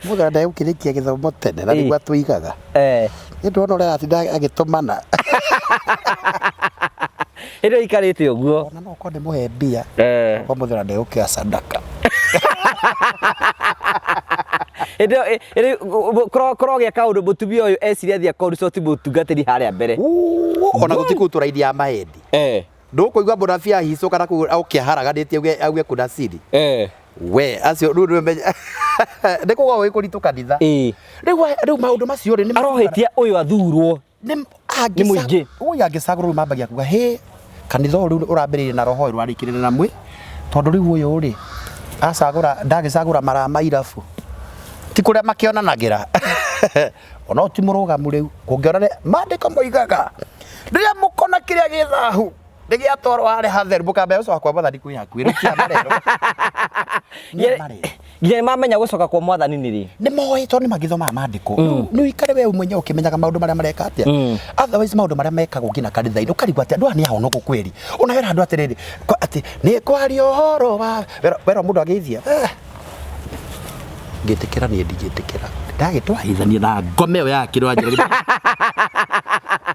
Mũndũ ndegũkĩrĩkia gĩthomo tene na nĩguo atũigaga. Nĩ ndona ũrĩa aratinda agĩtũmana. Ĩno ikarĩte ũguo. Ona no ũkorwo nĩ mũhe mbia. Kwa mũthenya ndegũkĩoya sadaka. Ĩndĩ kũrogĩa kaũndũ mũtumia ũyũ eciria athiĩ consult mũtungatĩri harĩa mbere. Ona gũtikũrutwo raini ya mahendi. Ndũkũigua mũnabii ahicũka na kũu oke aharaganĩtie auge kuna siri. We acio rĩu nĩũmenye nĩ kũgwa gwĩ kũritũ kanitha. Rĩu maũndũ macio rĩ, nĩ Arohĩtia ũyũ athurwo. Nĩ Nĩ mũingĩ. Ũyũ angĩcagũrwo rĩu mambagia kuga hĩ kanitha ũyũ rĩu ũrambĩrĩirie na roho ũyũ ũrarĩkĩrĩria na mwĩ tondũ rĩu ũyũ rĩ acagũra ndagĩcagũra maraa ma irabu ti kũrĩa makĩonanagĩra ona ũyũ ti mũrũgamu rĩu kũngĩona maandĩko moigaga rĩrĩa mũkona kĩrĩa gĩ thahu nĩ gĩatwarwo harĩa hatheru mũkambia gũcoka kwa mwathani kwĩ hakuhĩ rĩu ti amarero. Nĩ amarero. Nginya nĩ mamenya gũcoka kwa mwathani nĩ rĩ. Nĩ moĩ tondũ nĩ magĩthomaga maandĩko. Nĩ ũikare we mwenyewe ũkĩmenyaga maũndũ marĩa mareka atĩa. Otherwise maũndũ marĩa mekagwo nginya kanitha-inĩ ũkarigwo atĩ andũ aya nĩ ahonoku kweri. Ona wera andũ atĩrĩrĩ atĩ nĩ kwaria ũhoro wa wera mũndũ agĩithia. Ngĩtĩkĩra niĩ ndingĩtĩkĩra. Ndagĩtwarithania na ngome ĩyo ya kĩrwa njĩra.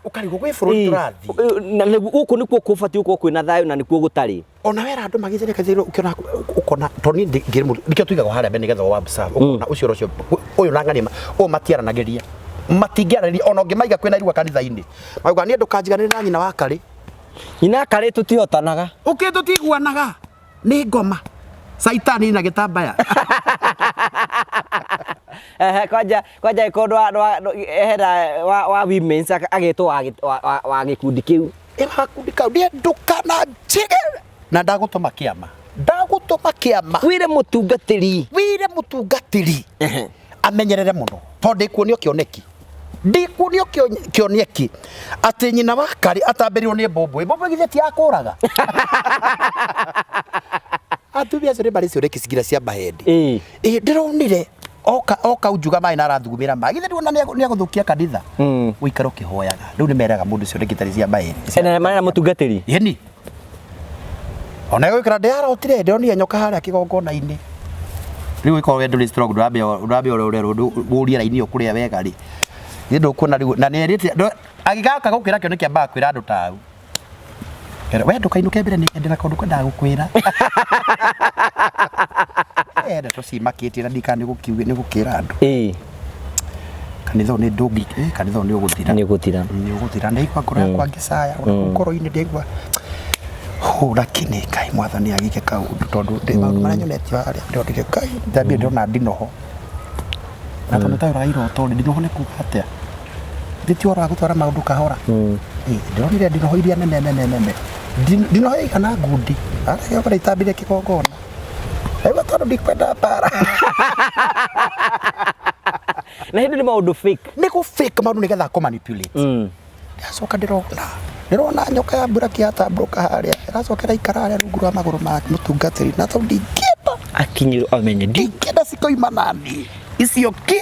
Ũkarigwo gwĩ bũrũri tũrathiĩ. Na gũkũ nĩkuo kũbatiĩ gũkorwo kwĩna thayũ na nĩkuo gũtarĩ. Ona wera andũ magĩthire kathiro ukiona ukona to ni ngiri mũndũ nikio tuigagwo harĩa mbere nĩgetha wa observe ukona ũcio ũcio ũyũ na ng'ania ũyũ matiaranagĩria matingĩaranĩria ona ũngĩmaiga kwĩna irua kanitha-inĩ mauga niĩ ndũkanjiganĩre na nyina wa karĩ. Nyina karĩ tũtihotanaga. Ũkĩ tũtiguanaga nĩ ngoma caitani na gĩtambaya. Ehe, kwanja kwanja ĩkorwo hena wa women's agetwo wa gĩkundi kĩu. Ĩwa gakundi kau niĩ ndũkananjige na ndagũtũma kĩama. Ndagũtũma kĩama. Wĩre mũtungatĩri. Wĩre mũtungatĩri. Amenyerere mũno tondũ ndĩkuonio kĩoneki. Ndĩkuonio kĩoneki atĩ nyina wa karĩ atambĩrĩirwo nĩ mbũmbũĩ. Mbũmbũĩ githĩ ti ya kũraga. Atumia acio nĩ marĩ cioneki nginya cia mahendi. Ĩ ndĩronire oka unjuga maĩ na arathugumĩra maĩ. Githĩ ndĩrona nĩ agũthũkia kanitha. Ũikare ũkĩhoyaga. Rĩu nĩ meraga mũndũ cioneki itarĩ cia mahendi. Ena marĩa mũtungatĩri. Ĩni. Ona gwĩkĩra ndĩarotire ndĩronire nyoka harĩa kĩgongona-inĩ. Rĩu ĩkorwo we ndũrĩ strong ndũrambia ũrĩa ũrerwo ũrie raini ĩyo kũrĩa wega rĩ. Nĩ ndũkuona rĩu na nĩ erĩte agĩgaka gũkĩra kĩoneki ambaga kwĩra andũ ta au. We ndũkainũke mbere nĩ ndĩna kaũndũ kwendaga gũkwĩra. Ndeto cimakĩtie na ndikana nĩ gũkĩra andũ. Kanitha ũyũ nĩ ndũngĩ, kanitha ũyũ nĩ ũgũthira. Nĩ ũgũthira. Nĩ ũgũthira. Ndaigua ngoro yakwa ngĩcaya, ona kũu ngoro-inĩ ndaigua hũ, lakini Ngai mwathani agĩke kaũndũ tondũ maũndũ marĩa nyonetio harĩa ndĩronire Ngai ndambire ndĩrona ndinoho. Na tondũ taũraga iroto rĩ, ndinoho nĩ kuga atĩa? Ndĩ ti ũhoro wa gũtwara maũndũ kahora. Ndĩronire ndinoho iria nene nene nene. Ndinoho ĩigana ngundi. Harĩa gĩokora itambire kĩgongona. Ndaigua tondũ ndikwenda mbara. Na hĩndĩ nĩ maũndũ fake. Nĩ gũ fake maũndũ nĩgetha akũ manipulate. Ndĩracoka ndĩrona. Ndĩrona nyoka ya mbura yatambũrũka harĩa. Ĩracoka ĩraikara harĩa rungu rwa magũrũ ma mũtungatĩri. Na tondũ ndingĩenda. Akinyĩrwo amenye ndi. Ndingĩenda cikoima nani. Icio kĩ?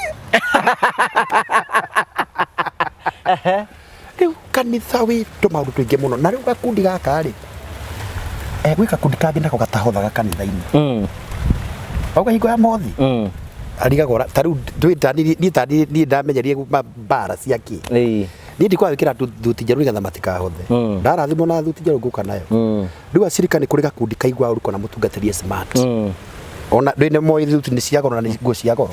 Rĩu kanitha witũ maũndũ tũingĩ mũno. Na rĩu gakundi gaka rĩ, gwĩ gakundi kangĩ nako gatahothaga kanitha-inĩ. Wauga hingo ya mothi. Arigagwo ta rĩu niĩ ndamenyerie mbara cia kĩ. Niĩ ndikwaga gwĩkĩra thuti njerũ nĩgetha matikahothe. Ndarathimwo na thuti njerũ ngũka nayo. Rĩu acirika nĩ kũrĩ gakundi kaigua ũru kona mũtungatĩri e smart. Ona ndĩ nĩ moĩ thuti nĩ cia goro na nĩ nguo cia goro.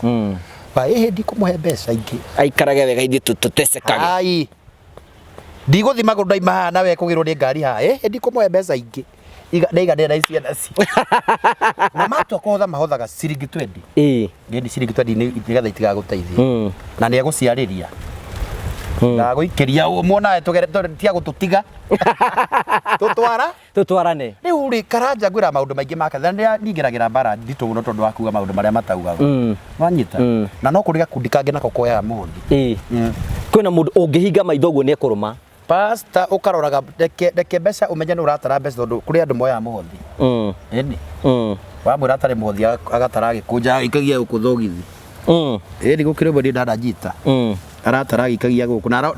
Ba ĩhĩ ndikũmũhe mbeca ingĩ. Aikarage wega ithuĩ tũtecekage. Ai. Ndigũthiĩ magũrũ ndaima haha nawe kũgĩrwo nĩ ngari haha. Ĩhĩ ndikũmũhe mbeca ingĩ. Ndaiganĩra na ciana ci. Na matua kũhotha mahothaga ciringi 20. Ngĩndi ciringi 20 nĩgetha itigagũteithie. Na nĩ egũciarĩria. Ndagũikĩria muonawe tũgere tia gũtũtiga. Tũtwara Tũtwarane. Rĩu rĩ Karanja ngwĩra maũndũ maingĩ ma kanitha nĩ ningĩragĩra mbara nditũ mũno tondũ wa kuga maũndũ marĩa mataugagwo. Wanyita? Na no kũrĩ gakundi kangĩ nako koyaga mũhothi. Kwĩna mũndũ ũngĩhinga maitho ũguo nĩ ekũrũma. Pastor ũkaroraga reke mbeca ũmenye nĩ ũratara mbeca tondũ kũrĩ andũ moyaga mũhothi. Ĩni. Wamwĩra atarĩ mũhothi agatara agĩkũnja agĩikagia gũkũ thogithi. Ĩni gũkĩrĩ ũmwe niĩ ndananjita. Aratara agĩikagia gũkũ na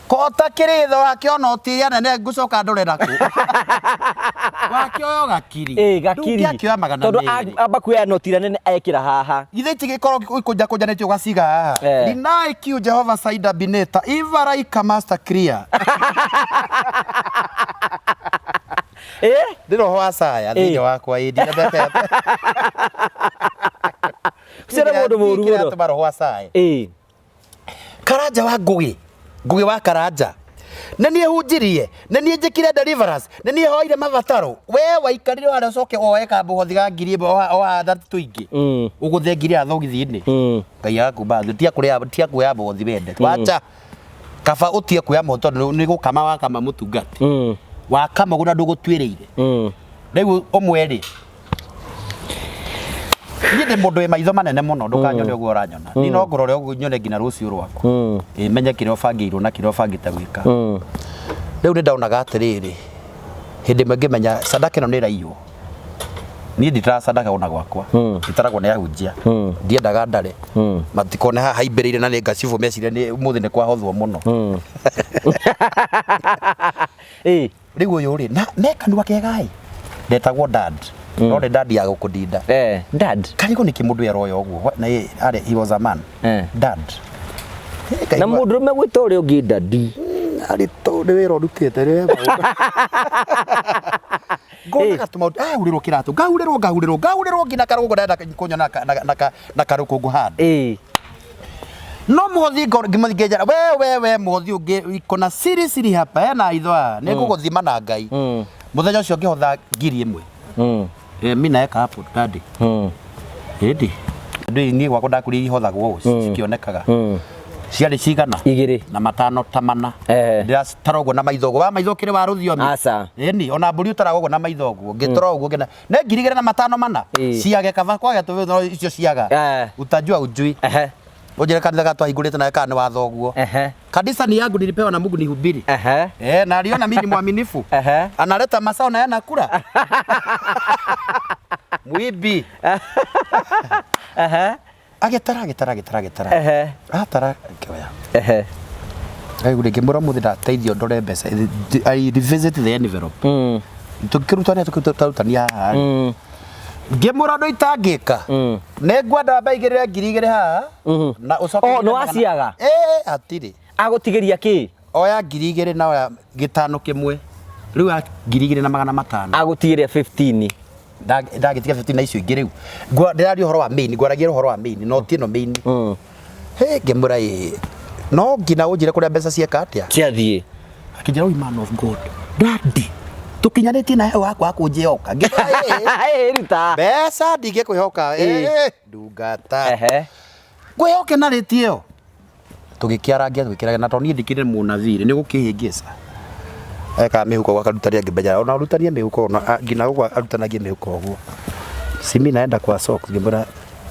kota kĩrĩtho wakĩona ũtĩĩa nene ngũcoka ndore nakũ. Wakĩoya gakiri. Ĩĩ gakiri. Ndũngĩakĩoya magana Tondũ merĩ. amba kuoya noti ĩrĩa nene ekĩra haha. Githĩ itigĩkorwo ikũnja kũnjanĩtio ũgaciga haha. Rinai kiu Jehova Saida Bineta Ivaraika Master Clear. Ndĩ roho wa saya thĩinĩ wakwa ĩ ndinendete. Ũcio nĩ mũndũ mũũru mũno. Kĩratũma roho wa saya. Karanja wa Ngũgĩ, Ngũgĩ wa Karanja. Nĩ niĩ hunjirie, nĩ niĩ njĩkire deliverance, nĩ niĩ hoire mabataro. We waikarire harĩa ũcoke woe kamũhothi ga ngiri ĩmwe wahanda tũingĩ. Ũgũthe ngiri ya thogithi-inĩ. Ngai agakumba thĩ, tia kũrĩa tia kuoya mũhothi wende. Wacha. Kaba ũtie kuoya mũhothi tondũ nĩ gũkama wakama mũtungati. Wakama ũguo na ndũgũtuĩrĩire. Rĩu ũmwe rĩ, niĩ ndĩ mũndũ wĩ maitho manene mũno ndũkanyone ũguo ũranyona. Niĩ no ngũrore ũguo nyone nginya rũciũ rwaku. Ĩ menye kĩrĩa ũbangĩirwo na kĩrĩa ũbangĩte gwĩka. Rĩu nĩ ndonaga atĩrĩrĩ, hĩndĩ ĩmwe ngĩmenya sadaka ĩno nĩ ĩraiywo. Niĩ nditaraga sadaka ona gwakwa. Itaragwo nĩ ahunjia. Ndiendaga ndare. Matikone haha haimbĩrĩire na nĩ ngacibũ mecirie nĩ ũmũthĩ nĩ kwahothwo mũno. Rĩu ũyũ rĩ, na me kanua kega ĩ. Ndetagwo dad. No nĩ dad ya gũkũndinda. Dad. Karigwo nĩkĩ mũndũ aroya ũguo. Na arĩ he was a man. Dad. Na mũndũrũme gwĩta ũrĩa ũngĩ daddy. Arĩ to nĩ wĩra ũrutĩte nĩ ngonaga tũmaũndũ ahurĩrwo kĩratũ ngahurĩrwo ngahurĩrwo ngahurĩrwo nginya karũgũ ndenda kũnyona na karũkũngũ handũ. No mũhothi ngĩmũthikĩria we we we mũhothi ũngĩ iko na siri siri hapa hena itho haha nĩ ngũgũthima na Ngai. Mũthenya ũcio ngĩhotha ngiri ĩmwe. Mi naeka hapo daddy. Ĩndĩ ndĩ niĩ gwakwa ndakũrire ihothagwo ũũ cikĩonekaga. Ciarĩ cigana? Igĩrĩ. Na matano ta mana. Ndĩratara ũguo na maitho ũguo. Wa maitho ũkĩrĩ wa rũthiomi? Aca. Ĩni, ona mbũri ũtaraga ũguo na maitho ũguo. Ngĩtara ũguo ngĩona nĩ 2500. Ciage kaba kwage tũ icio ciaga. Utajua ujui. Ũnjĩre kanitha ga twahingũrĩte nawe kana nĩ wa thoguo. Kanisa ni yangu nilipewa na Mungu nihubiri. Na aliona mimi ni mwaminifu. Analeta masao na yanakula. Mwibi. Agĩtara agĩtara agĩtara agĩtara. Atara ngĩoya. Rĩu rĩngĩ mũra mũthĩ ndateithio ndore mbeca. I revisit the envelope. Tũkĩrutania tũkĩrutania haha. Ngĩmũra ũndũ itangĩka. Nĩ ngwenda wambe aigĩrĩre 2000 haha. Na ũcoke. Oh, nĩ waciaga? Hatirĩ. Agũtigĩria kĩ? Oya 2000 na oya gĩtano kĩmwe. Rĩu ya 2500. Agũtigĩria 15. Ndagĩtiga 15 na icio ingĩ rĩu. Ndĩraria ũhoro wa main, ngwaragia ũhoro wa main, no ti ĩno main. Hĩ, ngĩmwĩra ĩ, no nginya ũnjĩre kũrĩa mbeca cieka atĩa? Ciathiĩ. Akĩnjĩra, "Oi man of God, daddy, tũkinyanĩtie na hau hakwa kũnjĩhoka." Ngĩmwĩra, "Ĩ, ruta. Mbeca ndingĩkwĩhoka, ndungata. Ngwĩhoke na rĩti ĩyo." Tũgĩkĩarangia, tũgĩkĩarangia, na tondũ niĩ ndikĩrĩ mũnabii rĩ, nĩ gũkĩhĩngĩca. Ekaga mĩhuko gwake arutania ngĩmenya, ona arutanie mĩhuko, ona nginya gũkũ arutanagie mĩhuko ũguo. Simi naenda kwa socks, ngĩmwĩra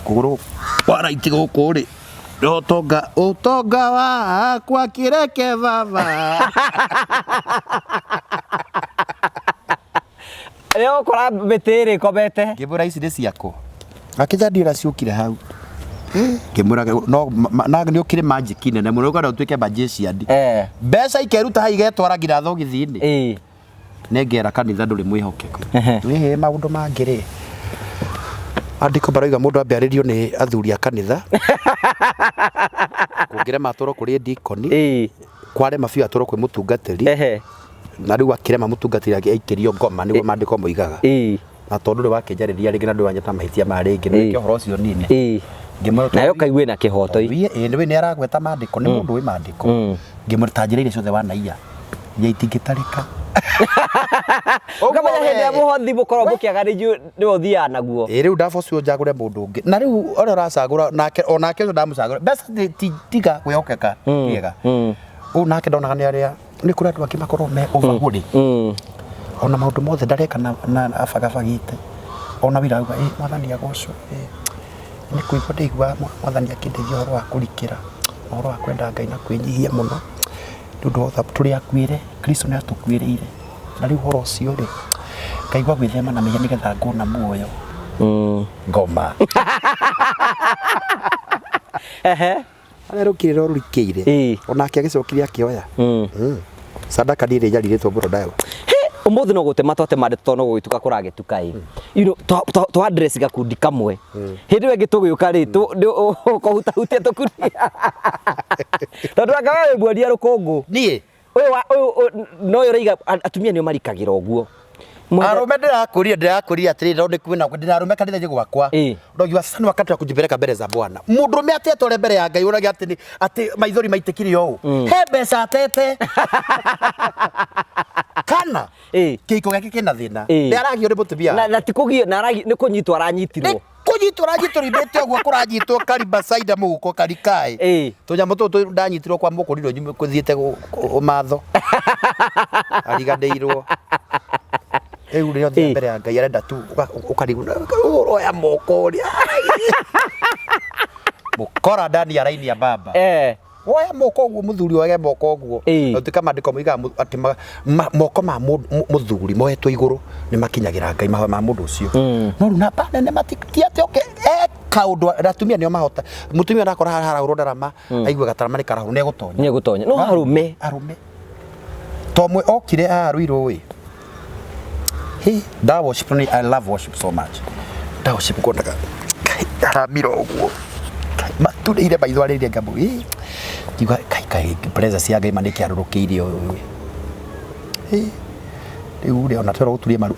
kũgũrũ kwa right gũkũ rĩ, ũtonga, ũtonga wakwa kĩreke baba. Rĩu ũkora mĩtĩ ĩrĩ ĩkomete. Ngĩmwĩra ici nĩ ciakũ. Akĩnjĩra ndiũĩ ũrĩa ciũkire hau. Ngĩmwĩra no na nĩ ũkĩrĩ magic nene mũno ũkwenda ũtuĩke magician. Mbeca ikeruta hau igetwara nginya thogithi-inĩ. Nĩngera kanitha ndũrĩ mwĩhokeku. Ĩhĩ maũndũ mangĩ rĩ. Andĩko maroiga mũndũ ambe arĩrio nĩ athuri a kanitha. Kũngĩrema atwarwo kũrĩ dikoni. Kwarema biũ atwarwo kwĩ mũtungatĩri. Na rĩu akĩrema mũtungatĩri aikĩrio ngoma nĩguo maandĩko moigaga. Na tondũ rĩ wakĩnjarĩria rĩngĩ na ndũranyita mahĩtia ma rĩngĩ nĩ wĩke ũhoro ũcio nini. Ngĩmwĩra Nayo kaigue na kĩhoto. Ĩĩ nĩ nĩ aragweta maandĩko, nĩ mũndũ wĩ maandĩko. Ngĩmwĩra ta njĩra iria ciothe wanaiya iria itingĩtarĩka. Ũkamenya hĩndĩ ĩrĩa mũhothi mũkoragwo mũkĩaga nĩ inyuĩ nĩwe ũthiaga naguo. Ĩĩ rĩu ndaba ũcio njagũre mũndũ ũngĩ na rĩu ũrĩa ũracagũra nake onake ũcio ndamũcagũra mbeca tiga kwĩhokeka tiega. Ũũ nake ndonaga nĩ arĩa nĩ kũrĩ andũ angĩ makoragwo me overholy. Ona maũndũ mothe ndareka na abagabagĩte. Ona wĩra auga ĩ mwathani agocwo ĩ nĩ kũigua ndaigua mwathani akĩndeithia ũhoro wa kũrikĩra ũhoro wa kwenda Ngai na kwĩnyihia mũno nĩ ũndũ wa tũrĩ akuĩre Kristo nĩ atũkuĩrĩire na rĩu ũhoro ũcio rĩ ngaigua gwĩthema na mehia nĩgetha ngona muoyo. Ngoma. Harĩa rũkirĩro rũrikĩire. Onake agĩcokire akĩoya. Sadaka ndirĩ njarirĩtwo mbũro ndayo. Ũmũthĩ no gũtema twatema ndeto tondũ no gũgĩtuka kũragĩtuka ĩ. You know, twa address gakundi kamwe. Hĩndĩ ĩyo ĩngĩ tũgĩũka rĩ, ũkũhutahutia tũkundi. Tondũ anga we wĩ muonia rũkũngũ. Niĩ? Ũyũ wa, ũyũ, no ũyũ ũraiga atumia nĩo marikagĩra ũguo. Arũme ndĩrakũria, ndĩrakũria atĩrĩrĩ, no nĩkuona ndĩna arũme kanitha-inĩ gwakwa. Ndogiwa sasa ni wakati wa kujipeleka mbele za Bwana. Mũndũrũme atetware mbere ya Ngai ũragia atĩ atĩ maithori maitĩkire ũũ. He mbeca atete. Kana kĩhiko gĩake kĩna thĩna. Nĩ aragio nĩ mũtumia. Na ti kũgio, na aragio nĩ kũnyitwo aranyitirwo. Nĩ kũnyitwo aranyitwo ribĩte ũguo kũranyitwo kariba saida mũhuko karikaĩ. Tũnyamũ tũtũ ndanyitirwo kwa mũkũrirwo nyume kũthiĩte ũmatho. Ariganĩirwo. Rĩu rĩo thiĩ mbere ya Ngai arenda tu ũkarigwo ũroya moko ũrĩa. Mũkora ndani ya raini ya baba. Woya moko ũguo mũthuri woye moko ũguo. Na ũtuĩka maandĩko moigaga atĩ moko ma mũthuri moetwo igũrũ nĩ makinyagĩra Ngai mahoya ma mũndũ ũcio. No rĩu namba nene ti atĩ oke kaũndũ atumia nĩo mahota. Mũtumia arakora harahũrwo ndarama aiguaga tarama nĩ karahũrwo nĩ egũtonya. Nĩ egũtonya. No arũme. Arũme. To mwe okire haha Ruiru ĩ. Hey, nda worship ni I love worship so much. Nda worship kuonaga aramira ũguo. Maturĩire maitho arĩire ngamũ. Ĩ. Ngiuga kai kai presence ya Ngai ma nĩkĩarũrũkĩire ũyũ. Ĩ. Rĩu rĩ ona twerwo gũturia maru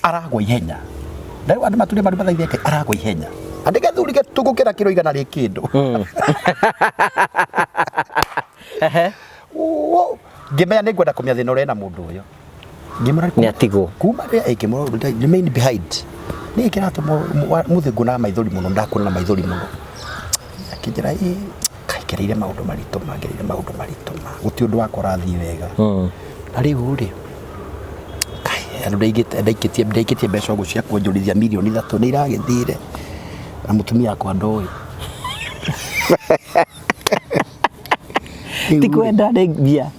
aragwa ihenya. Na rĩu andũ maturie maru mathaithe Ngai aragwa ihenya. Andĩ gathuri getũgũkĩra kĩro igana rĩ kĩndũ. Ngĩmenya nĩ ngwenda kũmenya thĩna ũrĩa ena mũndũ ũyũ. Ngĩmwĩra Nĩ atigwo. Kuma rĩrĩa ĩ ngĩmwĩra remain behind. Nĩ kĩratũma mũthĩ nguonaga maithori mũno ndakuona na maithori mũno. Akĩnjĩra ĩ kai ngereire maũndũ maritũ ma ngereire maũndũ maritũ ma gũtirĩ ũndũ wakwa ũrathiĩ wega. Na rĩu rĩ kai andũ ndaigĩte ndaikĩtie ndaikĩtie mbeca ũguo cia kuonjorithia mirioni ithatũ nĩ iragĩthire na mũtumia wakwa ndoĩ. Ti kwenda nĩ mbia.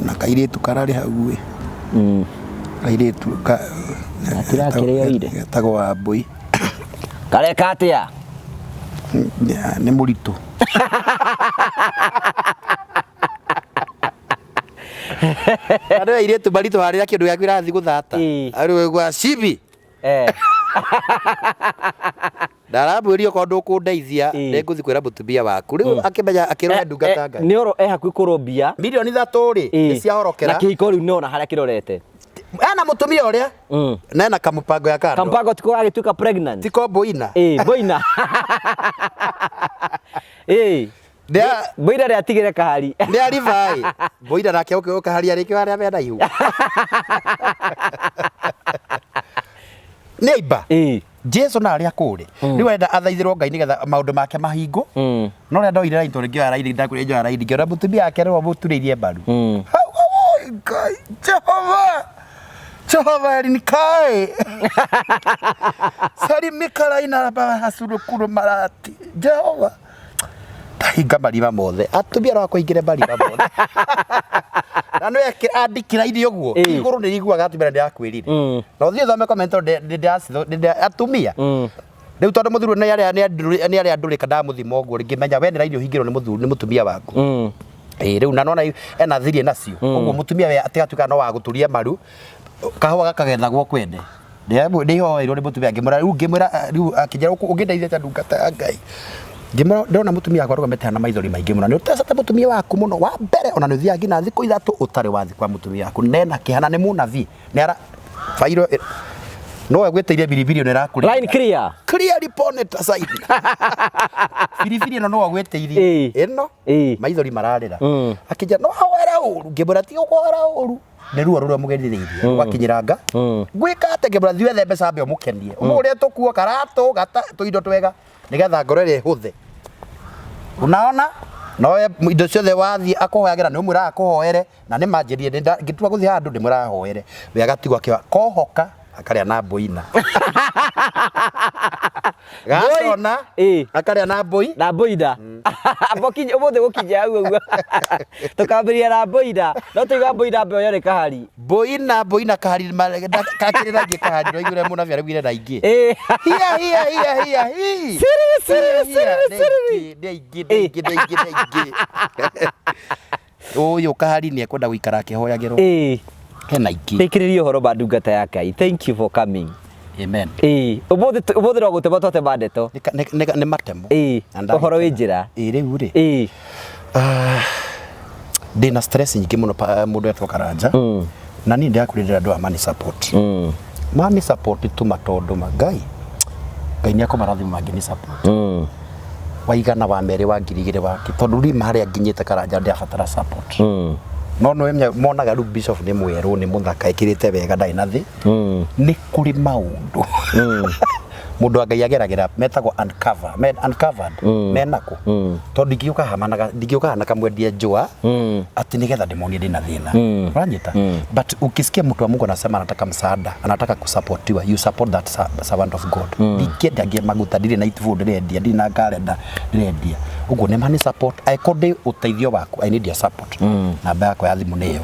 Na kairĩtu kararĩ hau ĩ. Kairĩtu ka Gatirakĩrĩ oire. Getagwo Wambũi. Kareka atĩa? Nĩ mũritũ. Andũ airĩtu maritũ harĩa kĩndũ gĩaku ĩrathiĩ gũthata. Arĩ gwa cibi. Ndaramwĩria okorwo ndũkũndeithia nĩngũthiĩ kwĩra mũtumia waku. Rĩu akĩmenya akĩrora ndungata Ngai. Nĩ oro e hakuhĩ kũrwo mbia. Mirioni ithatũ rĩ nĩ ciahorokera. Na kĩhiko rĩu nĩona harĩa kĩrorete. Ena mũtumia ũrĩa na ena kamũpango ya kando. Kampango tiko gagĩtuĩka pregnant. Tiko boina. Boina. Boina rĩatigĩre kahari. Nĩ arivai. Boina nake oke kahari arĩkĩo harĩa mena ihu. Nĩ aimba. Jesu na arĩa kũrĩ. Rĩu arenda athaithĩrwo Ngai nĩgetha maũndũ make mahingwo. No ũrĩa ndoire raini tondũ ngĩoya raini ndakwĩra njoya raini ngĩona mũtumia wake nĩwe mũturĩirie mbaru. Hau oi Ngai Jehova. Jehova Elinikai. Salimika ina baba hasurukuru marati. Jehova. Ndahinga marima mothe. Atumia no akũhingĩre marima mothe. Na nĩ andĩkĩra irio ũguo. Igũrũ nĩ iguaga atumia ndĩrakwĩrire. Na ũthiĩ ũthome comment tondũ atumia. Rĩu tondũ mũthuri nĩ arĩa nĩ arĩa ndũrĩka ndamũthima ũguo ngĩmenya we nĩ raini ũhingĩrwo nĩ mũthuri nĩ mũtumia waku. Rĩu na nona ena thirie nacio. Ũguo mũtumia we atigatuĩka no wa gũturia maru kahũa gakagethagwo kwene. Nĩhoeirwo nĩ mũtumia ngĩmwĩra rĩu ngĩmwĩra rĩu akĩnjĩra ũngĩndeithia ta ndungata ya Ngai. Ngĩmwĩra ndĩrona mũtumia wakwa arũgamĩte haha na maithori maingĩ mũno. Nĩ ũtecete mũtumia waku mũno. Wa mbere ona nĩ ũthiaga nginya thikũ 3 ũtarĩ wathiĩ kwa mũtumia waku. Nena kĩeha na nĩ mũnabii. Nĩ ara bairo no egwĩtĩirie biribiri ĩno ĩrakũringa. Line clear. Clearly pon it aside. Biribiri ĩno no agwĩtĩirie. Ĩno maithori mararĩra. Akĩnjĩra no ahoere ũru. Ngĩmwĩra ti gũkũhoera ũru. Nĩ ruo rũrĩa mũgerirĩirie rũgakinyĩra nga. Ngwĩka atĩa? Ngĩmwĩra thiĩ wethe mbeca ambe ũmũkenie. Ũmũgũrĩre tũkuo, karatũ, gata, tũindo twega nĩgetha ngoro ĩrĩa ĩhũthe. Unaona? Nowe indo ciothe wathiĩ akũhoyagĩra nĩ ũmwĩraga akũhoere na nĩ manjĩrire ngĩtua gũthiĩ handũ ndĩmwĩraga ahoere we agatigwo akĩhoya kohoka akarĩa na mboina gacona akarĩa na mbũi na mboina ũmũthĩ gũkinya hau ũguo tũkambĩrĩria na mboina no tũiga mboina mbe ũyũ nĩ kahari mboina mboina kahari kakĩrĩ na ingĩ kahari no igũre mũnabi araugire na ingĩ hia hia hia hia hi siriri siriri siriri siriri nĩ aingĩ nĩ aingĩ nĩ aingĩ nĩ aingĩ ũyũ kahari nĩ ekwenda gũikara akĩhoyagĩrwo hena ingĩ Thikĩrĩria ũhoro ma ndungata ya Ngai. Thank you for coming. Amen. Ũmũthĩ ũmũthĩ no gũtema twatema ndeto. Nĩ matemo. Ũhoro wĩ njĩra. Rĩu rĩ. Ndĩna stress nyingĩ mũno mũndũ etwo Karanja. Na niĩ ndĩrakwĩrĩra andũ a money support. Money support tu matondũ ma Ngai. Ngai nĩ akũmarathima mangĩ support. Waigana wa merĩ wa 2000 wake tondũ rĩu harĩa nginyĩte Karanja ndĩrabatara support. No no monaga rĩu bishop nĩ mwerũ nĩ mũthaka ĩkĩrĩte wega ndarĩ na thĩ. Nĩ kũrĩ maũndũ mũndũ wa Ngai ageragĩra metagwo uncover, uncovered menako tondũ ndingĩũka hamanaga ndingĩũka na kamwendia njũa atĩ nĩgetha ndĩmonie ndĩna thĩna ũranyita. But ukisikia mtu wa Mungu anasema anataka msaada, anataka kusapotiwa, you support that servant of God. Ndingĩenda ngĩe maguta, ndirĩ na itibũ ndĩrendia, ndirĩ na ngarenda ndĩrendia, ũguo nĩ mani support angĩkorwo ndĩ ũteithio waku, I need your support. Namba yakwa ya thimũ nĩyo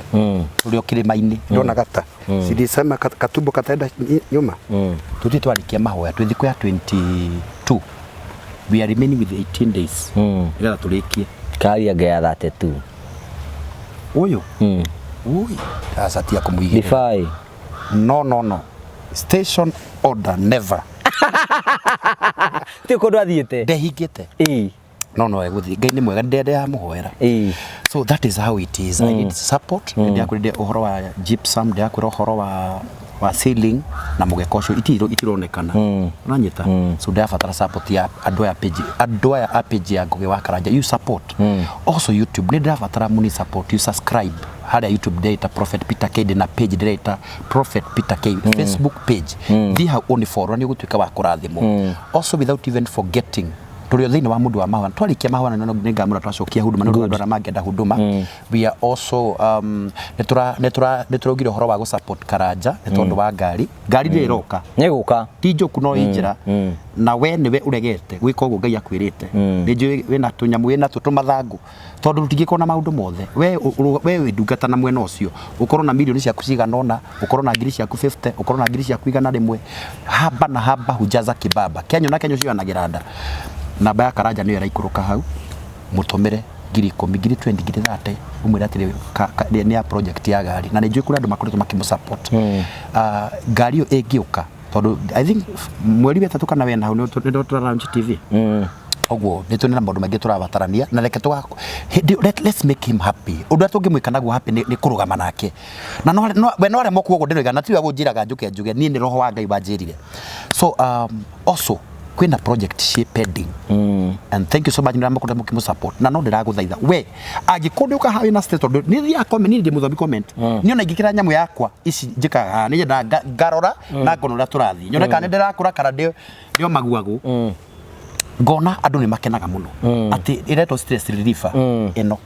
tũrĩ o kĩrĩma-inĩ ndona gata silisema katumbo kataenda nyuma. Tuthi twarikia mahoya twĩ thikũ ya 22, we are remaining with 18 days nĩgetha tũrĩkie. Karia nga ya 32. Ũyũ ui aca tia kũmũigĩrĩra. Defy. No no no, station order never. Ti kũndũ athiĩte. Ndehingĩte. No no egũthiĩ, Ngai nĩ mwega, ndĩramũhoera. So that is how it is. I need support. Ndĩrakwĩrire ũhoro wa gypsum, ndĩrakwĩra ũhoro wa ceiling na mũgeka ũcio itironekana. Ũranyita? So ndĩrabatara support ya andũ aya page, andũ aya a page ya Ngugi wa Karanja. You support. Also YouTube, nĩ ndĩrabatara mũni support. You subscribe harĩa YouTube ndĩreita Prophet Peter K, ndĩna page ndĩreita Prophet Peter K, Facebook page. Thiĩ hau ũni follow nĩ ũgũtuĩka wa kũrathimwo. Also without even forgetting tũrĩ o thĩinĩ wa mũndũ wa mahoya, twarĩkia mahoya nĩ ngamũra twacokia huduma nĩ ũndũ andũ arĩa mangĩenda huduma. We are also nĩ tũraugire ũhoro wa gũ-support Karanja nĩ tondũ wa ngari ngari ndĩrĩ ĩroka. Nĩ gũka. Ti njũku no ĩ njĩra na we nĩwe ũregete gwĩka ũguo Ngai akwĩrĩte. Nĩ njũĩ wĩna tũnyamũ wĩna tuo tũmathangũ tondũ tũtingĩkorwo na maũndũ mothe. We wĩ ndungata na mwena ũcio ũkorwo na mirioni ciaku cigana ũna, ũkorwo na ngiri ciaku 50, ũkorwo na ngiri ciaku 100. Haba na haba hujaza kibaba, kenyo na kenyo cioyanagĩra nda. Namba ya Karanja nĩyo ĩraikũrũka hau, mũtũmĩre ngiri 10, ngiri 20, ngiri 30, ũmwĩre atĩrĩ nĩ ya project ya ngari na nĩ njũĩ kũrĩ andũ makoretwo makĩmũ support. Ngari ĩyo ĩngĩũka tondũ I think mweri wetatũ kana wena hau nĩ tũra launch TV. Ũguo nĩ tũrĩ na maũndũ maingĩ tũrabatarania na reke let's make him happy. Ũndũ ũrĩa tũngĩmwĩka naguo happy nĩ kũrũgama nake na we no aremwo kuga ũguo ndĩroiga na tiwe gũnjĩraga njũke njuge niĩ nĩ roho wa Ngai wanjĩrire. So also kwĩna project ciĩ pending and thank you so much nĩ mũkoretwo mũkĩmũ support na no ndĩragũthaitha we angĩkorwo nĩ ũkaha wĩna stress tondũ nĩ thiaga comment, niĩ ndĩ mũthomi comment, niĩ ona ingĩkĩra nyamũ yakwa ici njĩkaga haha nĩ nyendaga ngarora na ngona ũrĩa tũrathiĩ nyone kana nĩ ndĩrakũra kana ndĩ o maguagu ngona andũ nĩ makenaga mũno atĩ ĩretwo stress reliever ĩno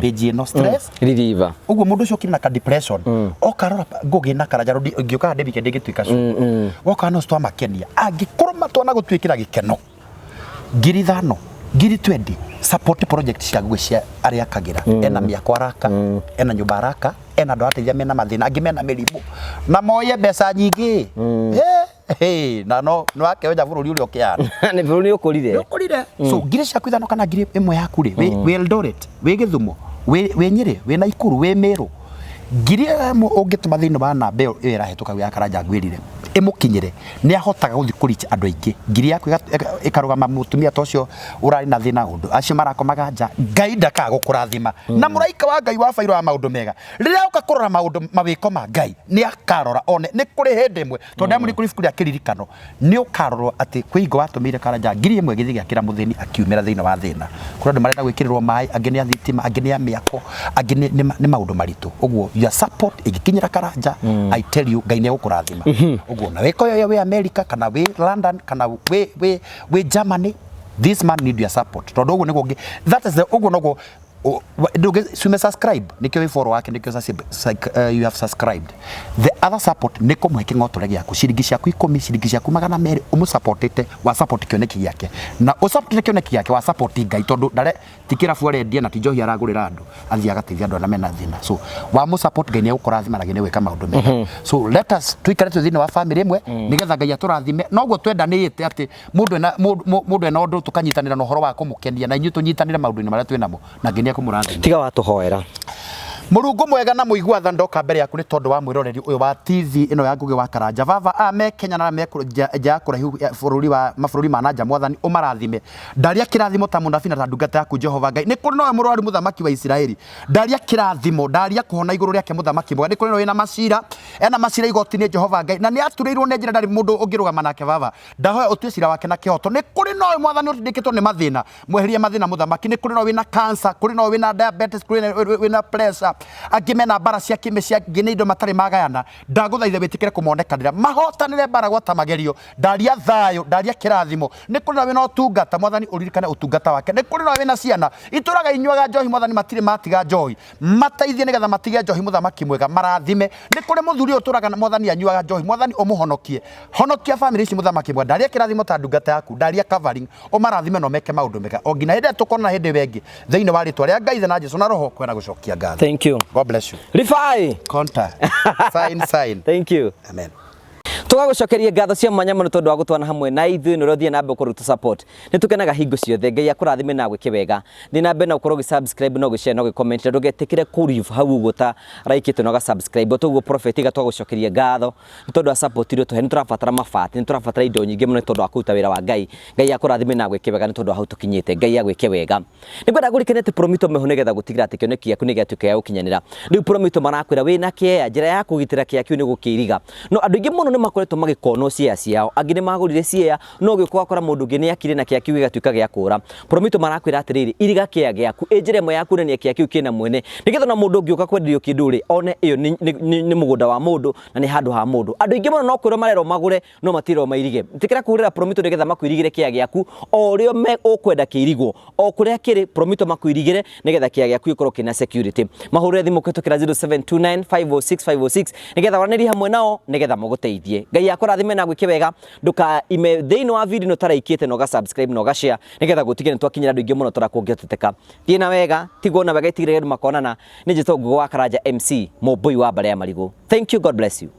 page ĩno stress reliever. Ũguo mũndũ ũcio ũkĩrĩ na ka depression okarora Ngugi na Karanja rũndi ingĩũka ndĩrike ndĩngĩtuĩka cio woka no twamakenia angĩkorwo matwana gũtuĩkĩra gĩkeno ngiri 5, ngiri 20 support project cia Ngugi cia arĩa akagĩra ena mĩako araka, ena nyũmba araka, ena andũ arateithia mena mathĩna, angĩ mena mĩrimũ na moye mbeca nyingĩ. Na no nĩ wakĩoja bũrũri ũrĩa ũkĩhana. Nĩ bũrũri ũkũrire. Ũkũrire. So ngiri ciaku 5 kana ngiri 1 yaku rĩ, wĩ Eldoret, wĩ Gĩthumo, wĩ Nyĩrĩ, wĩ Naikuru, wĩ Meru, ngiri 1 ũngĩtũma thĩinĩ wa namba ĩyo ĩrahĩtũka ya Karanja ngwĩrire Ĩmũkinyĩre, nĩ ahotaga gũthiĩ kũricha andũ aingĩ. Ngiri yaku ĩkarũgama mũtumia ta ũcio ũrarĩ na thĩna, ũndũ acio marakomaga nja. Ngai ndakaga gũkũrathima na mũraika wa Ngai wa bairo wa maũndũ mega. Rĩrĩa oka kũrora maũndũ mawĩko ma Ngai, nĩ akarora one nĩ kũrĩ hĩndĩ ĩmwe, tondũ ndamũrĩ kũrĩ ibuku rĩa kĩririkano, nĩ ũkarorwo atĩ kwĩ hingo watũmĩire Karanja 1000 gĩthiĩ gĩakĩra mũthĩni akiumĩra thĩinĩ wa thĩna. Kũrĩ andũ marenda gwĩkĩrĩrwo maĩ, angĩ nĩ a thitima, angĩ nĩ a mĩako, angĩ nĩ maũndũ maritũ. Ũguo your support ĩngĩkinyĩra Karanja, I tell you, Ngai nĩ egũkũrathima. Ũguo na wĩko yoyo wĩ America kana wĩ London kana wĩ Germany, this man need your support, tondũ ũguo nĩguo that is the ũguo noguo ndũngĩ subscribe nĩkĩo wĩ follow wake, nĩkĩo you have subscribed. The other support nĩ kũmũhe kĩng'otore gĩaku, ciringi ciaku 10, ciringi ciaku 200, ũmũsupportĩte, wa support kĩoneki gĩake, na ũsupportĩte kĩoneki gĩake, wa support Ngai, tondũ ndare ti kĩrabu arendia na ti njohi aragũrĩra andũ, athiĩ agateithia andũ arĩa mena thĩna. So wa mũ support, Ngai nĩ egũkũrathima na Ngai nĩ egwĩka maũndũ mega. So let us tuikare twĩ thĩinĩ wa family ĩmwe nĩgetha Ngai atũrathime. Noguo twendanĩte atĩ mũndũ ena ũndũ, tũkanyitanĩra na ũhoro wa kũmũkenia, na inyuĩ tũnyitanĩre maũndũ-inĩ marĩa twĩ namo, na Ngai nĩ ekũmũrathima. Tiga watũhoera. Mũrungu mwega na mũigua tha, ndoka mbere yaku nĩ tondũ wa mwĩroreri ũyũ wa TV ĩno ya Ngugi wa Karanja. Baba, a me Kenya na me nja ya kũraihu ya bũrũri wa mabũrũri ma nanja, Mwathani ũmarathime. Ndaria kĩrathimo ta mũnabii na ta ndungata yaku, Jehova Ngai. Nĩ kũrĩ nowe mũrwaru, mũthamaki wa Isiraeli, ndaria kĩrathimo, ndaria kũhona igũrũ rĩake, mũthamaki mwega. Nĩ kũrĩ nowe wĩna macira, ena macira igoti-inĩ, Jehova Ngai, na nĩ aturĩirwo nĩ njĩra, ndarĩ mũndũ ũngĩrũgama nake. Baba, ndahoya ũtue cira wake na kĩhoto. Nĩ kũrĩ nowe, Mwathani, ũtindĩkĩtwo nĩ mathĩna, mweherie mathĩna, mũthamaki. Nĩ kũrĩ nowe wĩna cancer, kũrĩ nowe wĩna diabetes, kũrĩ nowe wĩna pressure, angĩ mena mbara cia kĩmĩciĩ, angĩ nĩ indo matarĩ magayana. Ndagũthaitha wĩtĩkĩre kũmonekanĩra, mahotanĩre mbara gwata magerio. Ndaria thayũ, ndaria kĩrathimo. Nĩ kũrĩ na wĩna ũtungata, Mwathani, ũririkane ũtungata wake. Nĩ kũrĩ na wĩna ciana itũraga inyuaga njohi, Mwathani, matirĩ matiga njohi, mateithie nĩgetha matige njohi, mũthamaki mwega, marathime. Nĩ kũrĩ mũthuri ũyũ ũtũraga na Mwathani anyuaga njohi, Mwathani, ũmũhonokie. Honokia family ici, mũthamaki mwega. Ndaria kĩrathimo ta ndungata yaku, ndaria covering, ũmarathime na ũmeke maũndũ mega o nginya hĩndĩ ĩrĩa tũkonana hĩndĩ ĩyo ĩngĩ, thĩinĩ wa rĩtwa rĩa Ngai Ithe na Jesu na Roho, kwena gũcokia ngatho. Thank you. God bless you. Rifai. Conta sign sign. Thank you. Amen. Tũgagũcokeria ngatho cia mwanya mũno tondũ wa gũtwana hamwe na ithuĩ nĩ ũrĩa na mbere kũruta support. Nĩ tũkenaga hingo ciothe. Ngai akũrathime na agwĩke wega. Thiĩ na mbere na gũkorwo ũgĩ-subscribe na ũgĩ-share na ũgĩ-comment, na ndũgetĩkĩre kũ-leave hau ũguo ta raikĩte na ũga-subscribe. Toguo prophet iga, twagũcokeria ngatho nĩ tondũ wa support iria ũtũhe. Nĩ tũrabatara mabati, nĩ tũrabatara indo nyingĩ mũno nĩ tondũ wa kũruta wĩra wa Ngai. Ngai akũrathime na agwĩke wega nĩ tondũ wa hau tũkinyĩte. Ngai agwĩke wega. Nĩ ngwenda ngũririkanie atĩ Promito meho nĩgetha gũtigĩrĩra atĩ kĩoneki gĩaku nĩ gĩatuĩka gĩa gũkinyanĩra. Rĩu Promito marakwĩra wĩna kĩea, njĩra ya kũgitĩra kĩea kĩu nĩ gũkĩiriga. No andũ aingĩ mũno nĩ makoretwo magĩkonwo ciea ciao, angĩ nĩ magũrire ciea, no ũgĩũka ũgakora mũndũ ũngĩ nĩ akire na kĩea kĩu gĩgatuĩka gĩa kũra. Promito marakwĩra atĩrĩrĩ, iriga kĩea gĩaku, ĩ njĩra ĩmwe ya kuonania kĩea kĩu kĩna mwene, nĩgetha ona mũndũ ũngĩũka kwenderio kĩndũ rĩ, one ĩyo nĩ mũgũnda wa mũndũ na nĩ handũ ha mũndũ. Andũ aingĩ mũno no kwĩrwo marerwo magũre, no matirwo mairige. Ĩtĩkĩra kũhũrĩra Promito nĩgetha makwĩrigĩre kĩea gĩaku o ũrĩa ũkwenda kĩirigwo, o kũrĩa kĩrĩ, Promito makwĩrigĩre nĩgetha kĩea gĩaku gĩkorwo kĩna security. Mahũrĩre thimũ kũhĩtũkĩra 0729 506 506 nĩgetha waranĩrie hamwe nao nĩgetha magũteithie. Ngai akũrathime na agwĩke wega. Ndũkaime thĩinĩ wa video ĩno ũtaraikĩte na ũga subscribe na ũga share nĩgetha gũtige nĩ twakinyĩra andũ aingĩ mũno tũrĩa kũngĩhoteteka. Thiĩ na wega, tigwo na wega, itigĩrĩre andũ makonana. Nĩ njĩtwo Ngugi wa Karanja MC, mũmbũi wa mbare ya marigũ. Thank you, God bless you.